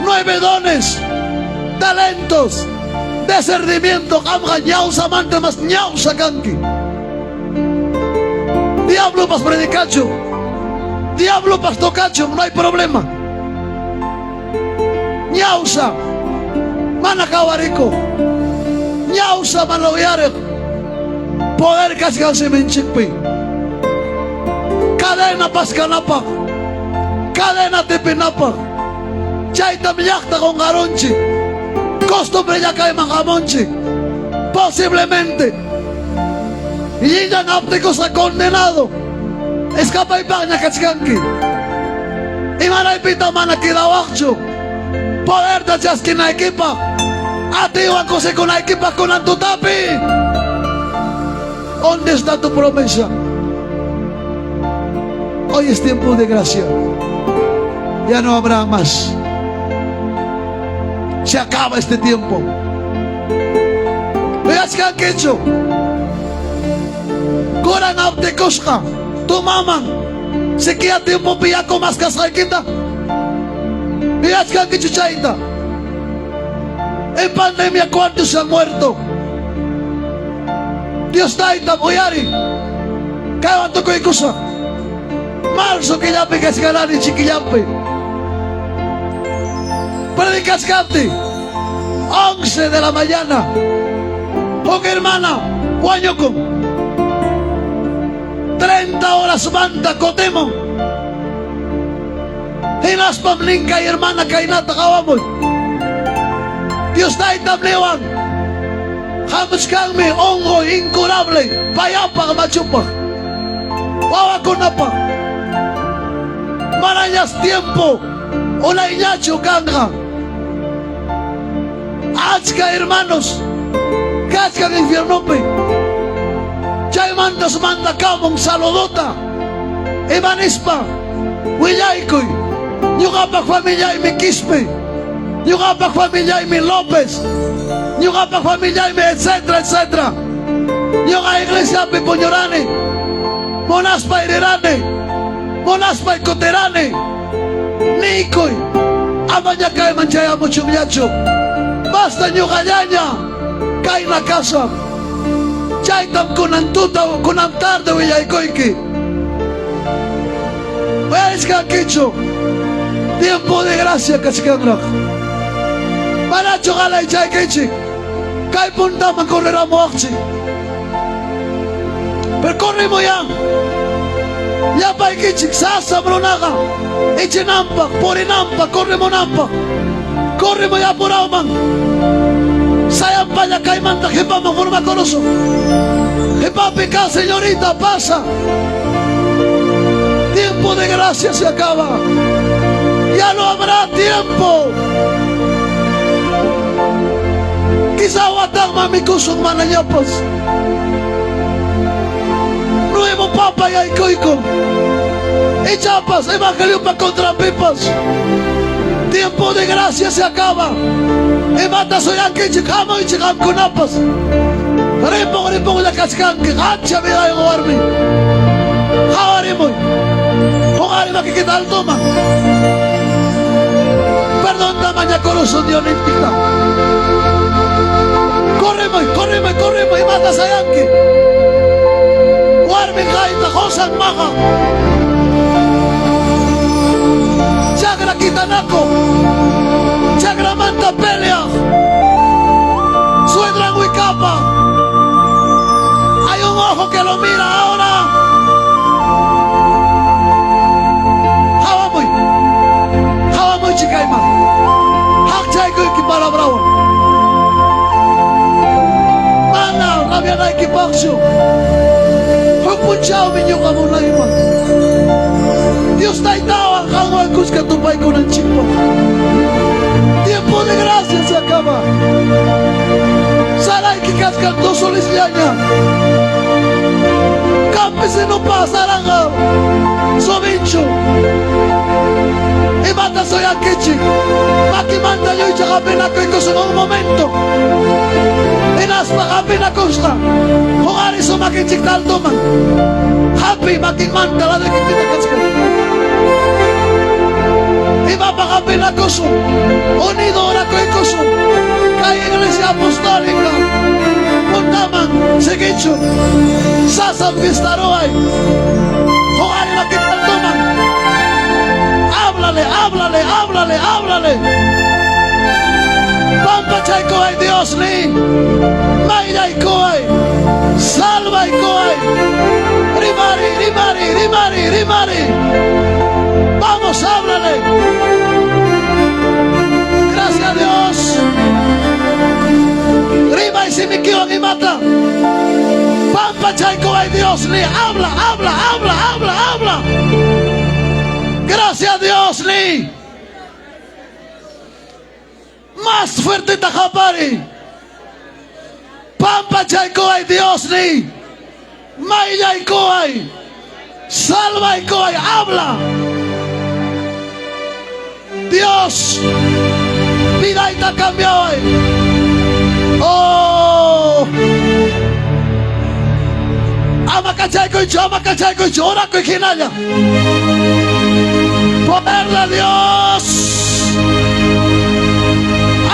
9 dones, talentos, discernimiento. Qamqa ñawsamanta más ñawsa kanki. Diablo pas predicacho, diablo pas tocacho, no hay problema. Ñawsa, mana qawariku. Ñawsa mana uyariq. Poder kachkan siminchikpi. Cadena paskanapaq, cadena tipinapaq. Chaytam llaqta qunqarunchik. Costumbre llakayman hamunchik. Posiblemente Lillan aptikusqa condenado. Escapaypaqña kachkanki. Imaraypita mana quedawaqchu. Poderta chaskinaykipaq. Atiywan kusikunaykipaq kunan tutapi. ¿Dónde está tu promesa? Hoy es tiempo de gracia. Ya no habrá más. Se acaba este tiempo. Uyachkankichu. Kuran aptikusqa. Tu maman. Sikia tiempo yaku mas kasqaykita. Uyachkankichu chayta. En pandemia, ¿cuántos se han muerto? Dios taytam uyari. Kaywan tukuykusaq. Marzo killapi kachkarani chiquillampi. Predicachkapti. 11 de la mañana. Huk hermana wañukun. 30 horas manta kutimun. Hinaspam nin kay hermana kaynata qawamuy. Dios taytam niwan. Hamuchkanmi unquy incurable payapaq machupaq. Wawakunapaq. Manañas tiempo unayñachu kanqa. Achka hermanos kachkan infiernopi. Chaymantas mandakamun saludota. Imanispa willaykuy. Ñuqapaq familiaymi Quispe. Ñuqapaq familiaymi López. Ñuqapaq familiaymi etcétera, etcétera. Ñuqa iglesiapi puñurani. Munaspay rirani. Munaspay kutirani. Niykuy. Amaña kayman chayamuchunñachu. Basta ñuqallaña kayna kasaq. Chaytam kunan tuta kunan tarde willaykuyki. Uyarichkankichu. Tiempo de gracia kachkanraq. Manachu qalaychaykichik. Kay puntaman correramuwaqchik. Pero corrimuyan. Llapaykichik sasam runaqa ichinanpaq, purinanpaq, corrimunanpaq. Corrimuy apurawman. Sayampalla kaymanta qipaman formakurusun. Qipapi ka señorita pasa. Tiempo de gracia se acaba. Ya no habrá tiempo. Quizá watanman mikusun manañapas. Nuevo papa yaykuykum. Ichapas evangeliopa contrapipas. Tiempo de gracia se acaba. Imata suyankichik hamuychik qamkunapas. Ripun ripunlla kachkanki ancha vidayuq warmi. Qhawarimuy. Huqari makikita altoman. Perdonta mañakurusun Diosninchikta. Corrimuy, corrimuy, corrimuy, imata sayanki. Warmi kayta qusan maqan. Chakra kitanaku. Chakramanta peleaq. Suedran wikapa. Hay un ojo que lo mira ahora. Qawamuy. Qawamuychik kayman. Haqchaykuyki palabrawan. Mana Rabianaykipaqchu. Huk punchawmi ñuqa munayman. Dios Taytawan qanwan kuska tupaykunanchikpaq. Tiempo de gracia se acaba. Sarayki kachkan dos solisllaña. Campesino pasaranga. Sovincho. Imata soyankichik. Makimanta lluycha hapinakuykusun un momento. Hinaspa hapinakusqa. Huqarisun makinchikta altoman. Hapi makinmanta ladrikipita kachkan. Imapaq hapinakusun. Unido orakuykusun. Kay iglesia apostólica. Puntaman sigichun. Sasam fiesta ruway. Huqari makinta altoman. Háblale, háblale, háblale, háblale. Pampachaykuway Dios ni. Mayraykuway. Salvaykuway. Rimari, rimari, rimari, rimari. Vamos, háblale. Gracias a Dios. Rimay simikiwan imata. Pampachaykuway Dios ni. Habla, habla, habla, habla, habla. Gracias a Dios ni. Más fuerte tajapari. Pampachaykuway Dios ni. Mayllaykuway. Salvaykuway. Habla. Dios. Vidayta cambiaway. Oh. Ama kachaykuychu, ama kachaykuychu, orakuy hinalla. Poder de Dios.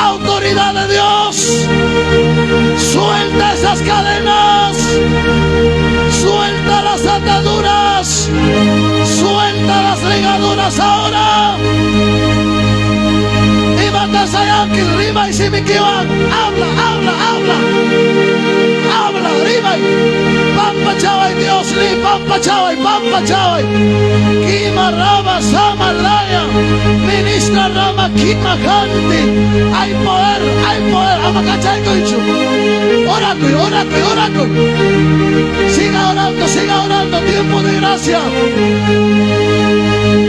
Autoridad de Dios. Suelta esas cadenas. Suelta las ataduras. Suelta las ligaduras ahora. Imata sayanki, rimay simikiwan. Habla, habla, habla. Habla, rimay. Pampachaway Dios ni, pampachaway, pampachaway. Kima rama sama laya. Ministra rama kima hanti. Hay poder, hay poder. Ama kachaykuychu. Orakuy, orakuy, orakuy. Siga orando, siga orando. Tiempo de gracia.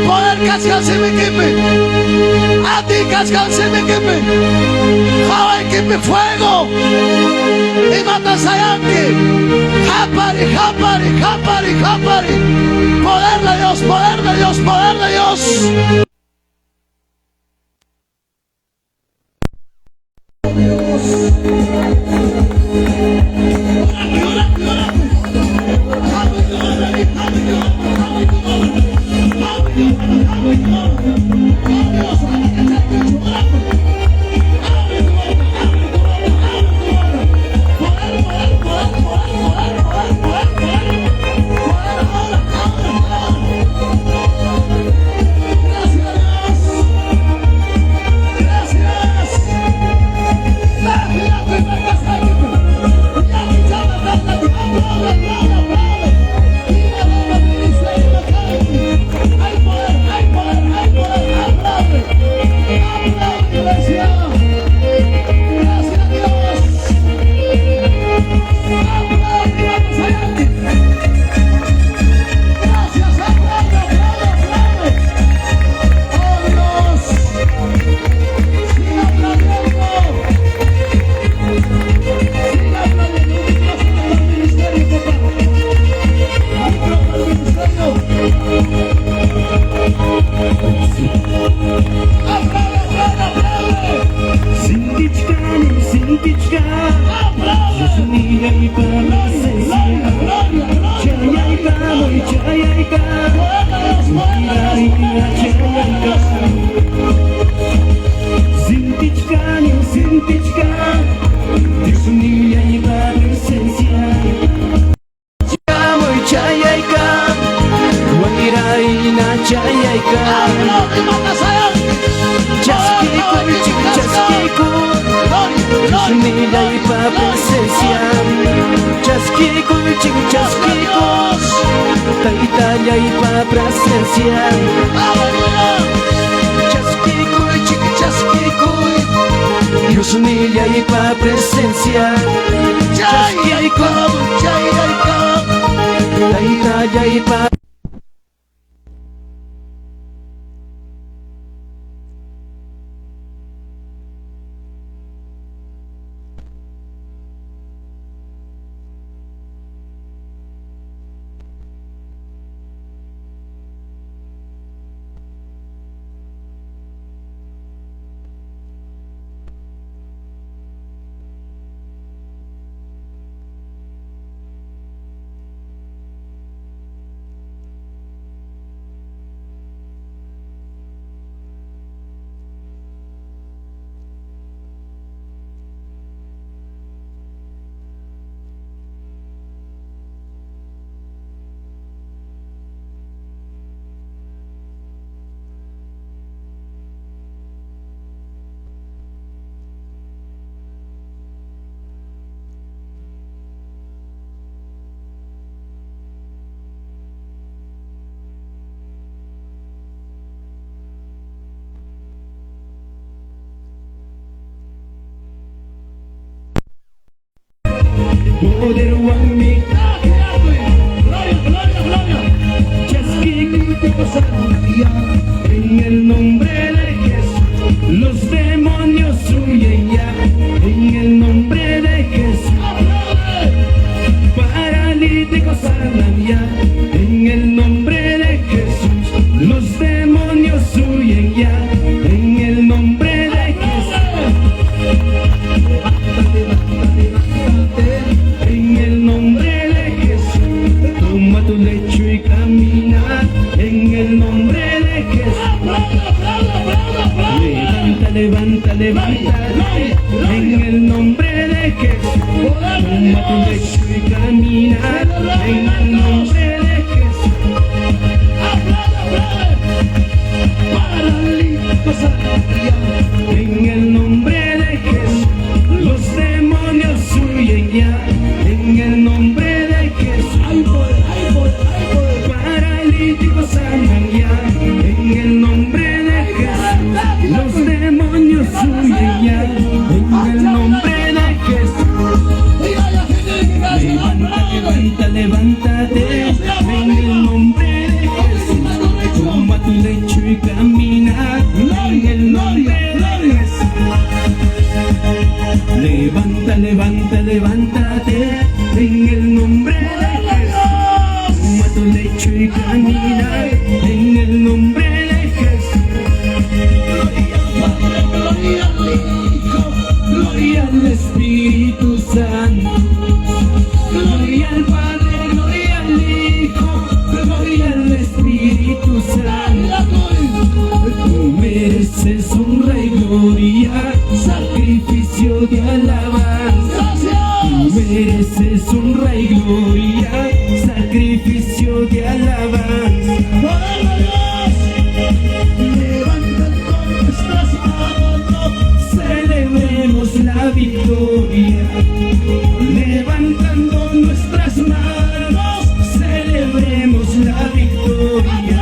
Poder kachkan simikipi. Ati kachkan simikipi. Hawaikipi fuego. Imata sayanki. Japari, japari, japari, japari. Poder de Dios, poder de Dios, poder de Dios. Hay poder, hay poder, hay poder. Aplaude, aplaude, iglesia. Gracias a Dios. Aplaude, vamos adelante. Gracias, aplaude, aplaude, aplaude. Oh Dios. Siga aplaudiendo. Siga aplaudiendo. Un micrófono para el ministerio, papá. Micrófono para el ministerio. Aplaude, aplaude, aplaude. Sintichkani, sintichkani, Diosnillaypa presencia. Chayaykamuy, chayaykamuy, Diosnillaypa chayaykamuy. Sintichkani, sintichkani, Diosnillaypa presencia. Chayaykamuy, chayaykamuy, Wayrayna chayaykamuy. Aplaude, mata Chaskikuy, chaskikuy, Diosnillaypa presencia. Chaskikuy, chaskikuy, Taytallaypa presencia. Chaskikuy, chaskikuy, Diosnillaypa presencia. Chaskikuy, Chaskiykuy Taytallaypa Poderwanmi En el nombre de Jesús, los demonios huyen ya. En el nombre de Jesús, paralíticos sanan ya. En el nombre de Jesús, los demonios huyen ya. En el nombre de Jesús. En el nombre de Jesús, toma tu lecho y camina. En el nombre de Jesús. Levanta, levanta, levanta. En el nombre de Jesús, toma tu lecho y camina. En el nombre de Jesús. En el nombre de Jesús, los demonios huyen ya. En el nombre de Jesús, paralíticos sanan ya. En el nombre de Jesús, los demonios huyen ya. En el nombre de Jesús. Levanta, levanta, levántate. En el nombre de Jesús, toma tu lecho y camina. En el nombre de Jesús. Levanta, levanta, levántate. En el nombre de Jesús, toma tu lecho y camina. En el nombre de Jesús. Gloria al Hijo, Gloria al Espíritu Santo. Gloria al Padre, gloria al Hijo, gloria al Espíritu Santo. Tú mereces honra y gloria, sacrificio de alabanza. Tú mereces honra y gloria, sacrificio de alabanza. ¡Poder de Dios! Levantando nuestras manos, Celebremos la victoria, levantando nuestras manos, celebremos la victoria.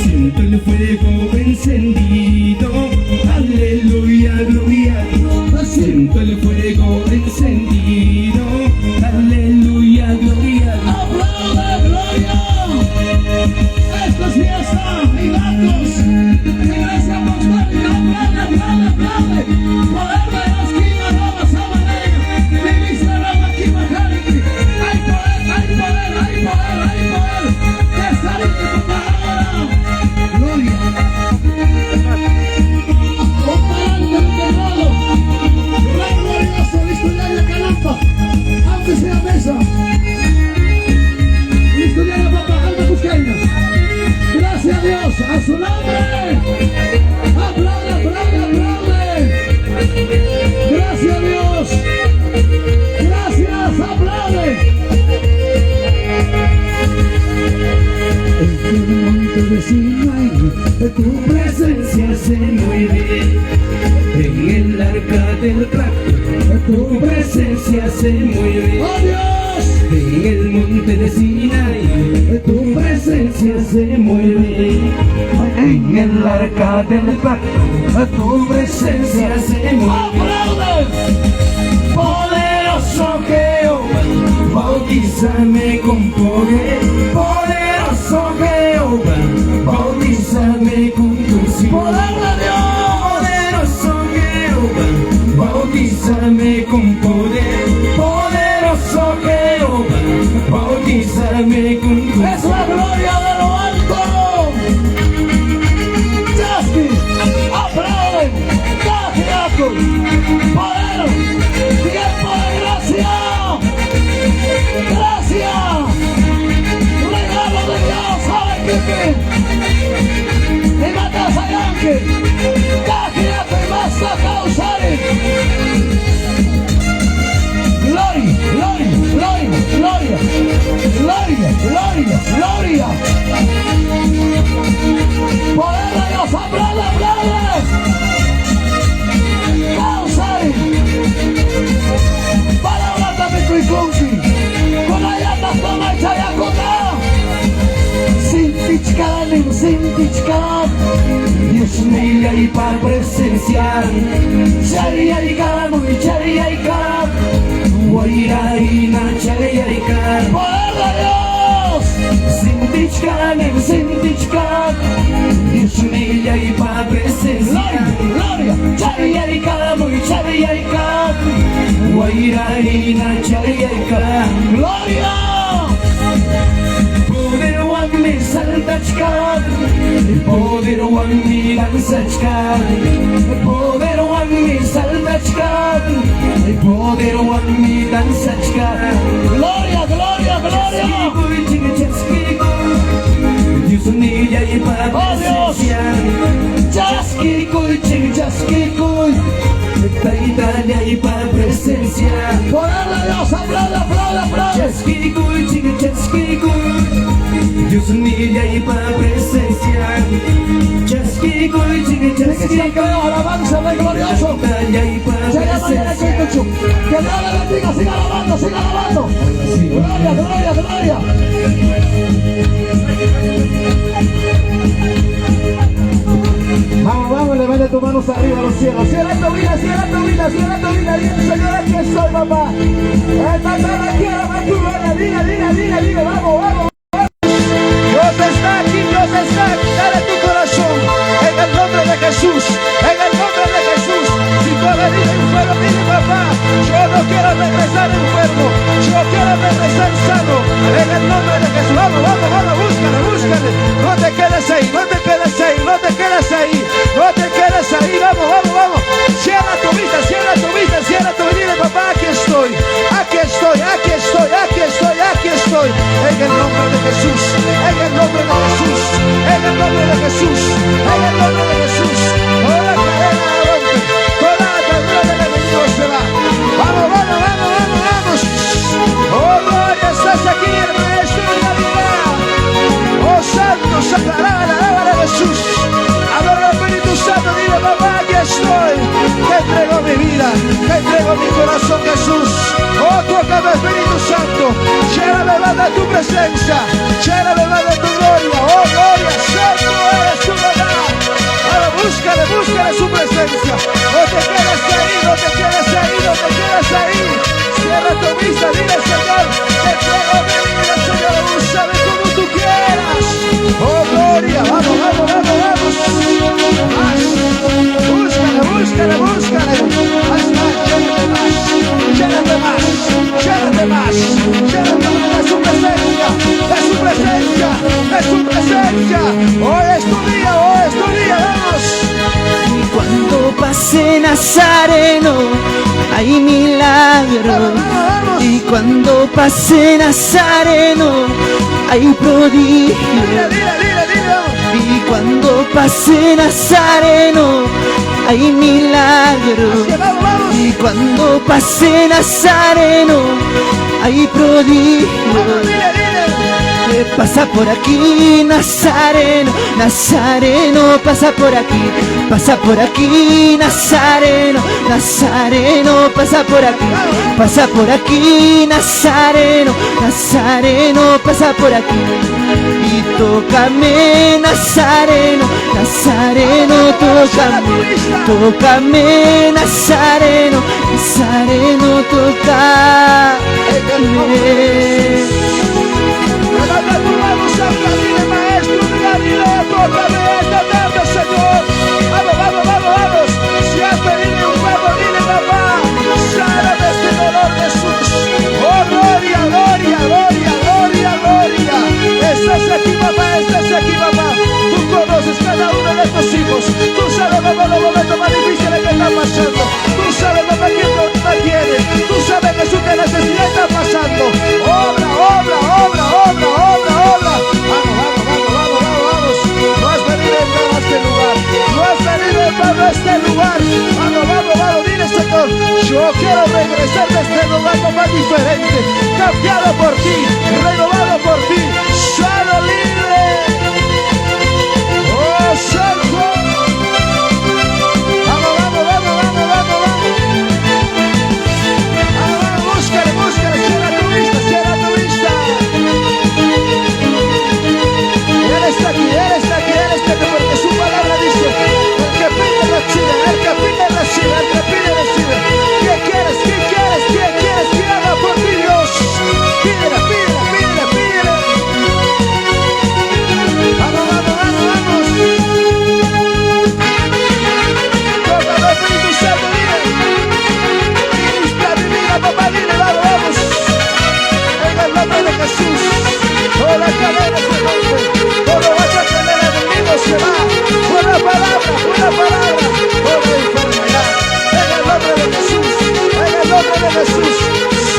Siento el fuego encendido, aleluya, gloria. Siento el fuego encendido, aleluya, gloria. ¡Aplaude, gloria! Esto es fiesta y datos. Iglesia Apostólica, aplaude, aplaude, aplaude. Poder de Dios, Kima, Rama, Sabanega, Divisa, Rama, Kima, Hariki. Hay poder, hay poder, hay poder, hay poder. Que saliste tu ahora. Gloria. Comparante enterrado. Rey glorioso, listo ya en la calampa. Aunque sea mesa. Listo ya la papá, alma cusqueña. Gracias a Dios, a su nombre. Aplaude, aplaude, aplaude. Gracias a Dios. Gracias, aplaude. En el monte de Sinaí, Tu presencia se mueve en el arca del pacto. Tu presencia se mueve ¡Oh Dios! en el monte de Sinaí. Tu presencia se mueve en el arca del pacto. Tu presencia se mueve. ¡Aplaude! Poderoso Jehová, Bautízame con poder, poderoso Jehová. Bautízame con tu Poder de Dios. Poderoso Jehová, bautízame con poder. Poderoso Jehová, bautízame con tu Es la gloria de lo alto. Justin, aplauden, Tajiaco, poder, tiempo de gracia, gracia, regalo de Dios, ¿sabe qué? Y matas a Yankee, Tajiaco y Masta Causari. Gloria, gloria, gloria, gloria, gloria, gloria, gloria. Poder de Dios, aplaude, aplaude. Causari. Palabra de mi cuicunqui. Con ayatas toma y chayacota. Sintichkanim, sintichkan. Dios mío, y para presenciar. Chayaykamuy, chayaykam. Wayrarina, chayaykam. Poder de Dios. Sintichkanim, sintichkan. Dios mío, y para presenciar. Gloria, gloria. Chayaykamuy, chayaykam. Wayrarina, chayaykam. Gloria. Poderwanmi saltachkan, poderwanmi danzachkan, poderwanmi saltachkan, poderwanmi danzachkan. Gloria, gloria, gloria. Chaskikuy, chika chaskikuy, Dios nillaypa Oh, Dios. presencia. Chaskikuy, chika chaskikuy, Taytallaypa presencia. Poder de Dios, aplaude, aplaude, aplaude. Chaskikuy, chika chaskikuy, Dios nillaypa presencia. Chaskikuy, chika Que se chaskikuy, alabanza del glorioso. Taytallaypa Se llama presencia. Que Dios le bendiga, siga alabando, siga alabando. Gloria, gloria, gloria. Vamos, vamos, levanta tus manos arriba a los cielos. Cierra tu vida, cierra tu vida, cierra tu vida. Dile, Señor, aquí estoy, papá. Esta tarde quiero ver tu gloria. Dile, dile, dile, dile, vamos, vamos. Dios está aquí, Dios está aquí. Dale tu corazón en el nombre de Jesús, en el nombre de Jesús. Si tú has venido enfermo, dile papá, yo no quiero regresar enfermo, yo quiero regresar sano. En el nombre de Jesús, vamos, vamos, vamos, búscale, búscale. No te quedes ahí, no te quedes ahí, no te quedes ahí, no te quedes ahí, vamos, vamos, vamos. Cierra tu vista, cierra tu vista, cierra tu vista. Dile, papá, aquí estoy, aquí estoy, aquí estoy, aquí estoy, aquí estoy. En el nombre de Jesús, en el nombre de Jesús, en el nombre de Jesús, en el nombre de Jesús. Toda cadena rompe, toda atadura del enemigo se va. Vamos, vamos, vamos, vamos, vamos. Oh, gloria, estás aquí, el maestro de la vida. Oh, santo, santo, alaba, alaba a Jesús. Adora al Espíritu Santo, dile, papá, aquí estoy. Te entrego mi vida, te entrego mi corazón, Jesús. Oh, tócame, Espíritu Santo. Lléname más de tu presencia, lléname más de tu gloria. Oh, gloria, santo eres tu verdad. Ahora búscale, búscale su presencia. No te quedes ahí, no te quedes ahí, no te quedes ahí. Cierra tu vista, dile, Señor, te entrego mi vida, Señor, úsame como tú quieras. Oh, gloria, vamos, vamos, vamos, vamos. Más. Búscale, búscale, búscale. Más, más, llénate más, llénate más, llénate más, llénate más de su presencia, de su presencia, de su presencia. Hoy es tu día, hoy es tu día, vamos. Y cuando pase Nazareno, hay milagro. Y cuando pase Nazareno, hay prodigio. Dile, dile, dile, dile, vamos. Y cuando pase Nazareno, hay milagro. Así que vamos, vamos. Y cuando pase Nazareno, hay prodigio. Vamos, dile, dile. Pasa por aquí, Nazareno, Nazareno, pasa por aquí, pasa por aquí, Nazareno, Nazareno, pasa por aquí, pasa por aquí, Nazareno, Nazareno, pasa por aquí. Y tócame, Nazareno, Nazareno, tócame, tócame, Nazareno, Nazareno, tócame. por ti, renovado por ti. Solo libre. Oh, Santo. Vamos, vamos, vamos, vamos, vamos, vamos. Vamos, vamos, búscale, búscale. Cierra tu vista, cierra tu vista. Él está aquí, Él está aquí, Él está aquí, porque su palabra dice, el que pide recibe, el que pide recibe, el que pide recibe. ¿Qué quieres? ¿Qué quieres? ¿Qué quieres que haga por ti, Dios? Pídele, pídele, pídele, pídele. Vamos, vamos, vamos, vamos. Tócalo, Espíritu Santo, dile. Ministra mi vida, papá, dile, vamos, vamos. En el nombre de Jesús. Toda la cadena se rompe. Todo ataque del enemigo se va. Por la palabra, por la palabra. Por la enfermedad. En el nombre de Jesús. En el nombre de Jesús.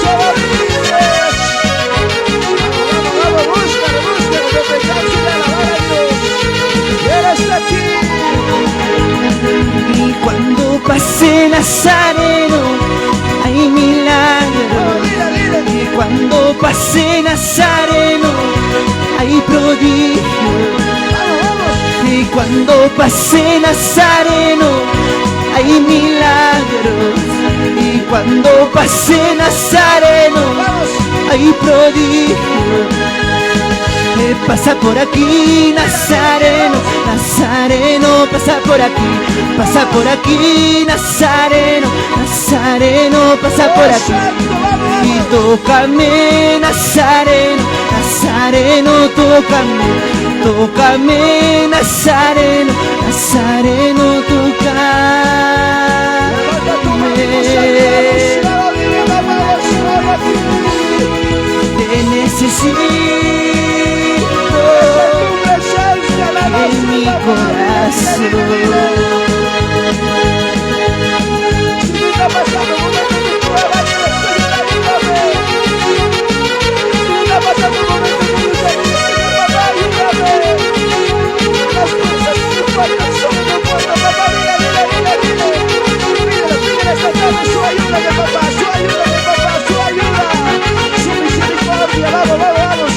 Somos libres. Vamos, vamos, vamos, búscalo, búscalo. No te canses de alabar a Dios. Él está aquí. Y cuando pase Nazareno, hay milagro. Y cuando pase Nazareno, hay prodigio. Y cuando pase Nazareno, hay milagros. Y cuando pase Nazareno, hay prodigio. Pasa por aquí, Nazareno, Nazareno, pasa por aquí, pasa por aquí, Nazareno, Nazareno, pasa por aquí. Y tócame, Nazareno, Nazareno, tócame, tócame, Nazareno, Nazareno, tócame. Te necesito en mi corazón. Si tú estás pasando un momento de prueba, dile, Señor, ayúdame. Si tú estás pasando un momento de lucha, dile, Señor, papá, ayúdame. Las cosas se faltan, solo no puedo, papá, dile, dile, dile, dile. Pídele, pídele esta tarde su ayuda de papá, su ayuda de papá, su ayuda. Su misericordia, vamos, vamos, vamos.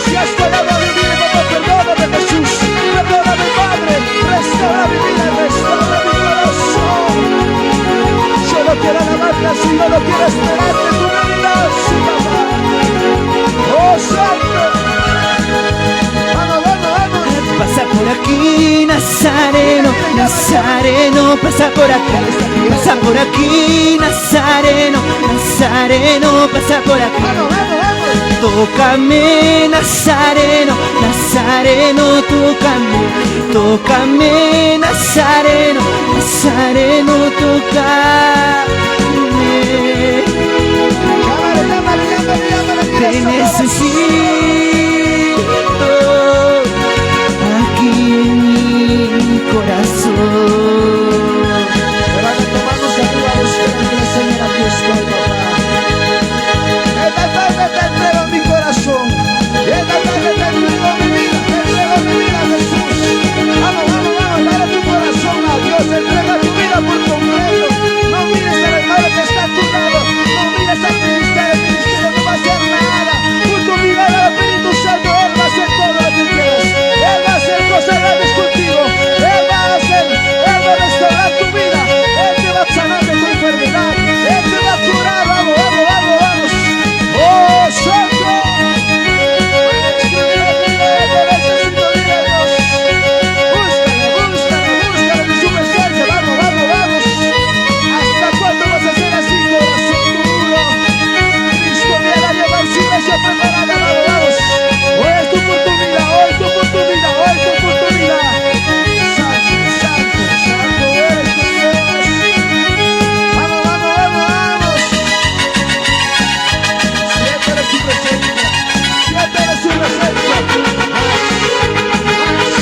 Si has fallado a Dios, dile, papá, perdóname, Jesús. Perdóname, Padre. Restaura mi vida, restaura mi corazón. Yo no quiero alabarte así, yo no quiero esperarte, tú me dirás, sí, papá. Oh, Santo. Vamos, vamos, vamos. Pasa por aquí, Nazareno, Nazareno, pasa por acá. Pasa por aquí, Nazareno, Nazareno, pasa por acá. Vamos, vamos, vamos. Tócame, Nazareno, Nazareno, tócame, tócame, Nazareno, Nazareno, tócame. Llámale, llámale, llámale, llámale. Te necesito aquí en mi corazón. Levanta tu manos arriba, busca dile, Señor, aquí estoy, papá. Esta tarde te entrego mi corazón. Esta tarde te entrego mi vida, te entrego mi vida, Jesús. Vamos, vamos, vamos, dale tu corazón a Dios, entrega tu vida por completo. No mires al hermano que está a tu lado, no mires al ministerio, el ministerio no va a hacer nada. Por tu mirada al Espíritu Santo, Él va a hacer todo lo que quieres. Él va a hacer cosas grandes contigo. Él va a hacer, Él va a restaurar tu vida. Él te va a sanar de tu enfermedad. Él te va a curar. Vamos, vamos, vamos, vamos. Oh, Santo. Te necesito, dile a Dios. Búscale, búscale, búscale en su presencia. Vamos, vamos, vamos. ¿Hasta cuándo vas a ser así, corazón duro? Cristo viene a llevar su iglesia preparada. Vamos, vamos. Hoy es tu oportunidad, hoy es tu oportunidad, hoy es tu oportunidad. Santo, santo, santo eres tu Dios. Vamos, vamos, vamos, vamos. Siéntale su presencia. Siéntale su presencia. Más, más.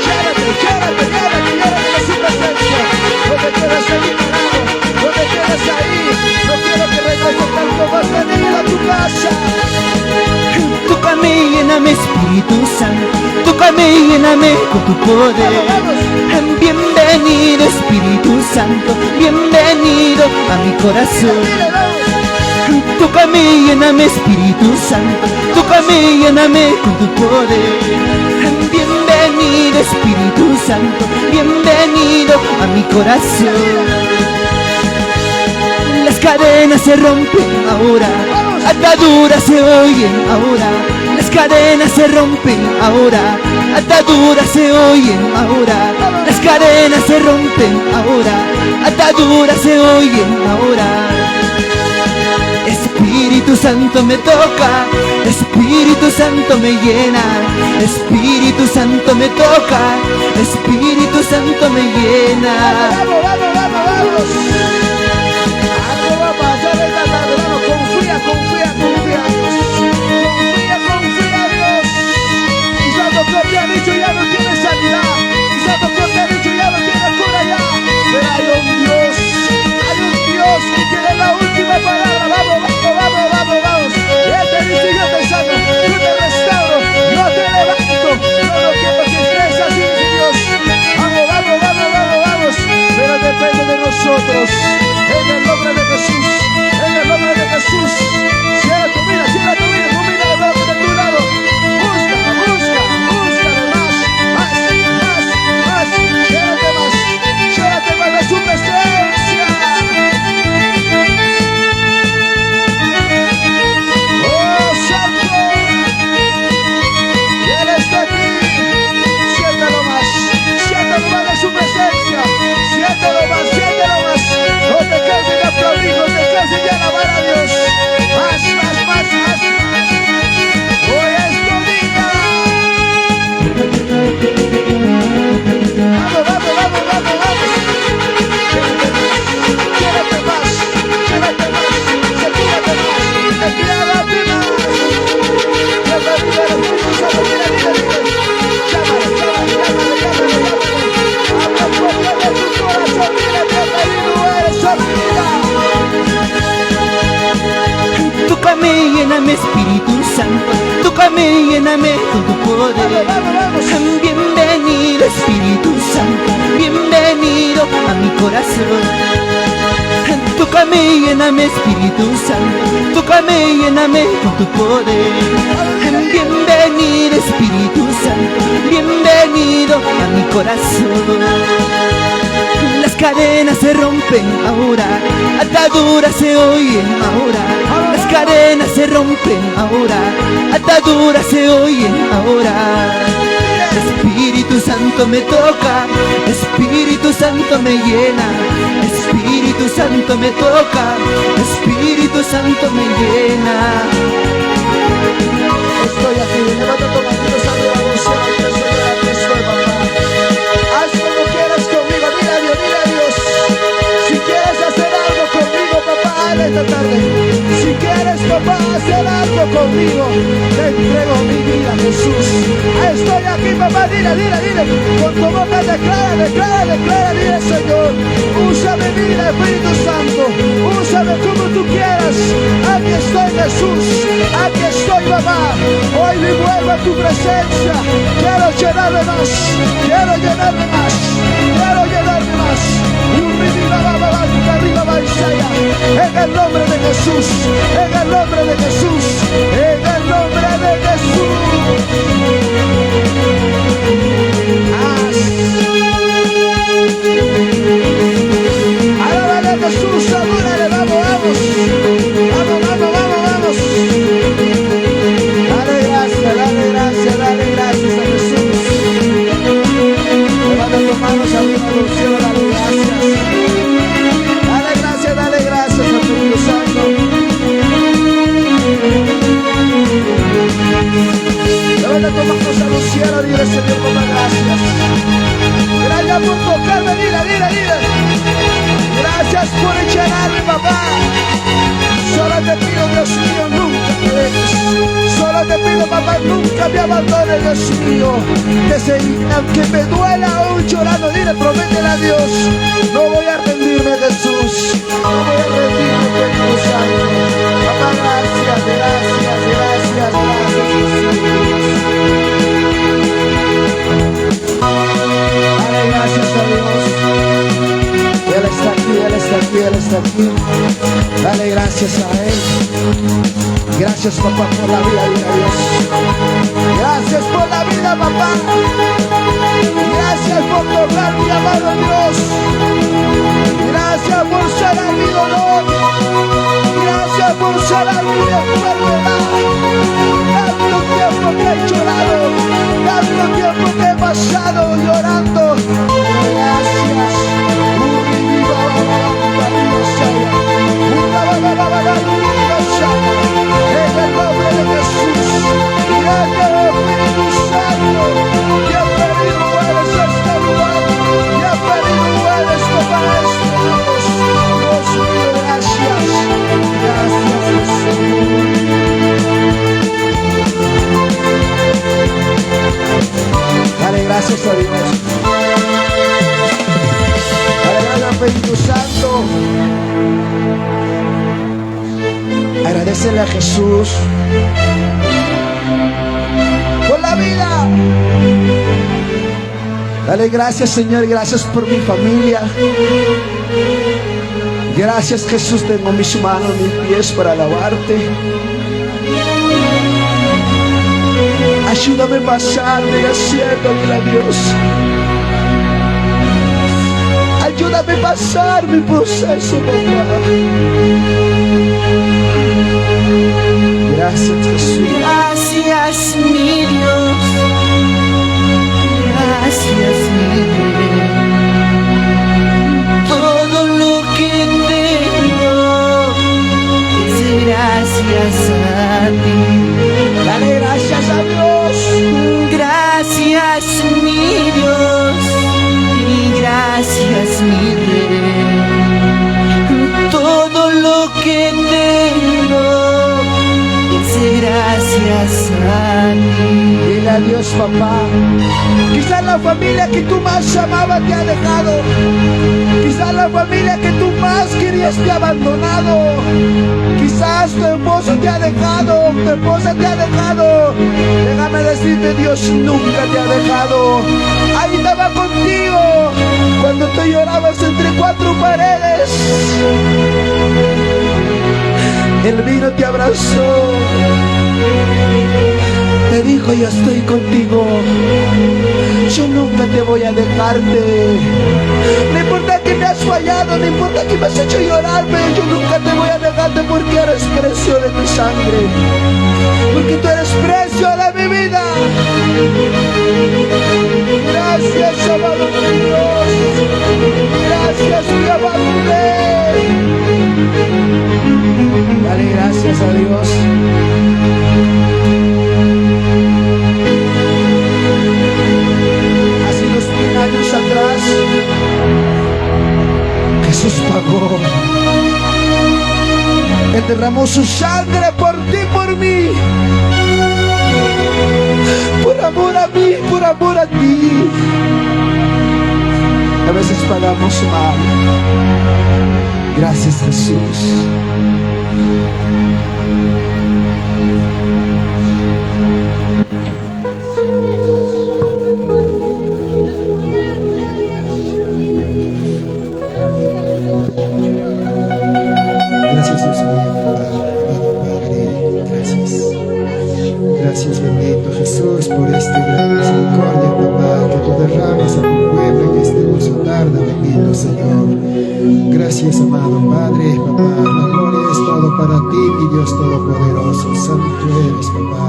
Llénate, llénate, llénate, llénate de su presencia. No te quedes ahí parado. No te quedes ahí. No quiero que regreses tal como has venido a tu casa. Tócame y lléname, Espíritu Santo. Tócame y lléname con tu poder. Bienvenido, Espíritu Santo. Bienvenido a mi corazón. Dile, vamos. Tócame y lléname, Espíritu Santo. Tócame y lléname con tu poder. Bienvenido, Espíritu Santo. Bienvenido a mi corazón. Las cadenas se rompen ahora, ataduras se oyen ahora. Las cadenas se rompen ahora, ataduras se oyen ahora. Las cadenas se rompen ahora, ataduras se oyen ahora. Espíritu Santo me toca, Espíritu Santo me llena, Espíritu Santo me toca, Espíritu Santo me llena. Vamos, vamos, vamos, vamos. Algo va a pasar esta tarde, vamos, confía, confía, confía. Confía, confía a Dios. Quizás el doctor te ha dicho ya no tiene sanidad. Quizás el doctor te ha dicho ya no tiene cura ya. Pero hay un Dios que tiene la última palabra. Vamos, vamos, vamos, vamos, vamos. Él te dice yo te sano, yo te restauro, yo te levanto. Yo no quiero que estés así, dice Dios. Vamos, vamos, vamos, vamos, vamos. Pero depende de nosotros. En el nombre de Jesús, en el nombre de Jesús. Cierra tu vida, cierra tu vida, tu vida de tu lado. Busca, busca, busca de más, más, más, más. Llénate más, llénate más de su presencia. Oh Santo, Él está aquí. Siéntalo más, siéntalo más de su presencia. Siéntalo más, siéntalo más. No te canses de aplaudir, no te canses de alabar a Dios. Más, más, más, más, más. Hoy es tu día. Vamos, vamos, vamos, vamos, vamos. Llénate más, llénate más, sacúdate más, entrégate más. Bienvenido al Espíritu Santo, mira, mira, mira. Llámalo, llámalo, llámalo, llámalo, llámalo. Habla fuerte de tu corazón, dile bienvenido eres a mi vida. Tócame y lléname, Espíritu Santo. Tócame y lléname con tu poder. Vamos, vamos, vamos. Bienvenido, Espíritu Santo. Bienvenido a mi corazón. Tócame y lléname, Espíritu Santo. Tócame y lléname con tu poder. Bienvenido, Espíritu Santo. Bienvenido a mi corazón. Las cadenas se rompen ahora, ataduras se oyen ahora. Las cadenas se rompen ahora, ataduras se oyen ahora. Espíritu Santo me toca, Espíritu Santo me llena, Espíritu Santo me toca, Espíritu Santo me llena. Estoy aquí, levanta tu manito arriba, cielo, dile, Señor, aquí estoy, papá. Haz como quieras conmigo, dile a Dios, dile a Dios. Si quieres hacer algo conmigo, papá, hazlo esta tarde. Si quieres, papá, hacer algo conmigo, te entrego mi vida, Jesús. Estoy aquí, papá, dile, dile, dile. Con tu boca declara, declara, declara, dile, Señor, usa mi vida, Espíritu Santo. Úsame como tú quieras. Aquí estoy, Jesús. Aquí estoy, papá. Hoy me vuelvo a tu presencia. Quiero llenarme más. Quiero llenarme más. Quiero llenarme más. En el nombre de Jesús. En el nombre de Jesús. En el nombre de Jesús. Alábale a Jesús, adúrale, vamos, vamos. Vamos, vamos, vamos, vamos. Dale gracias, dale gracias, dale gracias a Jesús. Levanta tus manos arriba al cielo, dale gracias. Dale gracias al Espíritu Santo. Levanta tus manos al cielo, dile, Señor, papá, gracias. Gracias por tocarme, dile, dile, dile. Gracias por llenarme, papá. Solo te pido, Dios mío, nunca me dejes. Solo te pido, papá, nunca me abandones, Dios mío. Que se, aunque me duela aún llorando, dile, prométele a Dios. No voy a rendirme, Jesús. No voy a rendirme, Espíritu Santo. Papá, gracias, gracias, gracias, gracias, Jesús. Dale gracias a Dios. Él está aquí, Él está aquí. aquí, Él está aquí. Dale gracias a Él. Gracias, papá, por la vida, dile a Dios. Gracias por la vida, papá. Gracias por tocar mi amado Dios. Gracias por sanar mi dolor. Gracias por sanar mi enfermedad. Tanto tiempo que he llorado, tanto tiempo que he pasado llorando. Gracias. En el nombre de Jesús. Gracias, Espíritu Santo. Bienvenido eres a este lugar. Bienvenido eres, papá, Dios. Dios mío, gracias. Gracias, Jesús. Dale gracias a Dios. Dale gracias al Espíritu Santo. Agradecele a Jesús por la vida. Dale gracias, Señor. Gracias por mi familia. Gracias, Jesús. Tengo mis manos, mis pies para alabarte. Ayúdame a pasar del desierto, dile a Dios. Ayúdame a pasar mi proceso, papá. Gracias, Jesús. Gracias, mi Dios. Gracias, mi Rey. Todo lo que tengo es gracias a ti. Dale gracias a Dios. Gracias, mi Dios. Y gracias, mi Rey. Todo lo que tengo es gracias a ti. Dile a Dios, papá. Quizás la familia que tú más amabas te ha dejado. Quizás la familia que tú más querías te ha abandonado. Quizás tu esposo te ha dejado, tu esposa te ha dejado. Déjame decirte, Dios nunca te ha dejado. Ahí estaba contigo cuando tú llorabas entre cuatro paredes. Él vino, te abrazó. Te dijo, yo estoy contigo. Yo nunca te voy a dejarte. No importa que me has fallado, no importa que me has hecho llorar, pero yo nunca te voy a dejarte porque eres precio de mi sangre. Porque tú eres precio de mi vida. Gracias, amado Dios. Gracias, mi amado Rey. Dale gracias a Dios. Hace 2000 años atrás, Jesús pagó. Él derramó su sangre por ti, por mí. Por amor a mí, por amor a ti. A veces pagamos mal. Gracias, Jesús. Gracias, Dios mío, papá, amado Padre, gracias. Gracias, bendito Jesús, por esta gran misericordia, papá, que tú derramas a tu pueblo en esta hermosa tarde, bendito Señor. Gracias, amado Padre, papá, la gloria es todo para ti, mi Dios Todopoderoso. Santo eres, papá.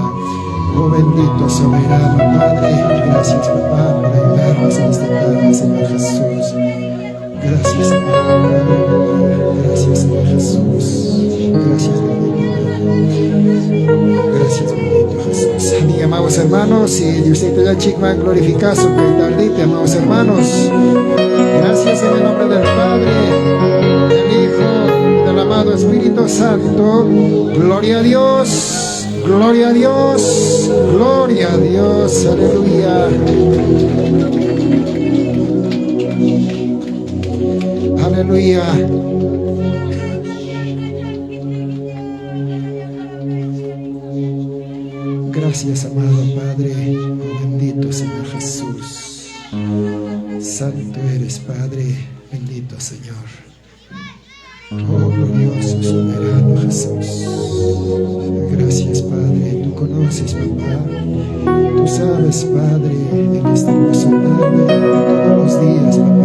Oh, bendito soberano Padre, gracias, papá, por ayudarnos en esta tarde, Señor Jesús. Gracias, amado Padre, papá. Gracias, Señor Jesús. Gracias, bendito Padre. Gracias, bendito Jesús. Amén, amados hermanos, y Diosito ya chikman glorificazo que tardite, amados hermanos. Gracias en el nombre del Padre, del Hijo y del amado Espíritu Santo. Gloria a Dios, gloria a Dios, gloria a Dios, aleluya. Aleluya. Gracias, amado Padre, oh bendito Señor Jesús. Santo eres, Padre, bendito Señor. Oh, glorioso, soberano Jesús. Gracias, Padre. Tú conoces, papá. Tú sabes, Padre, en esta hermosa tarde, todos los días, papá.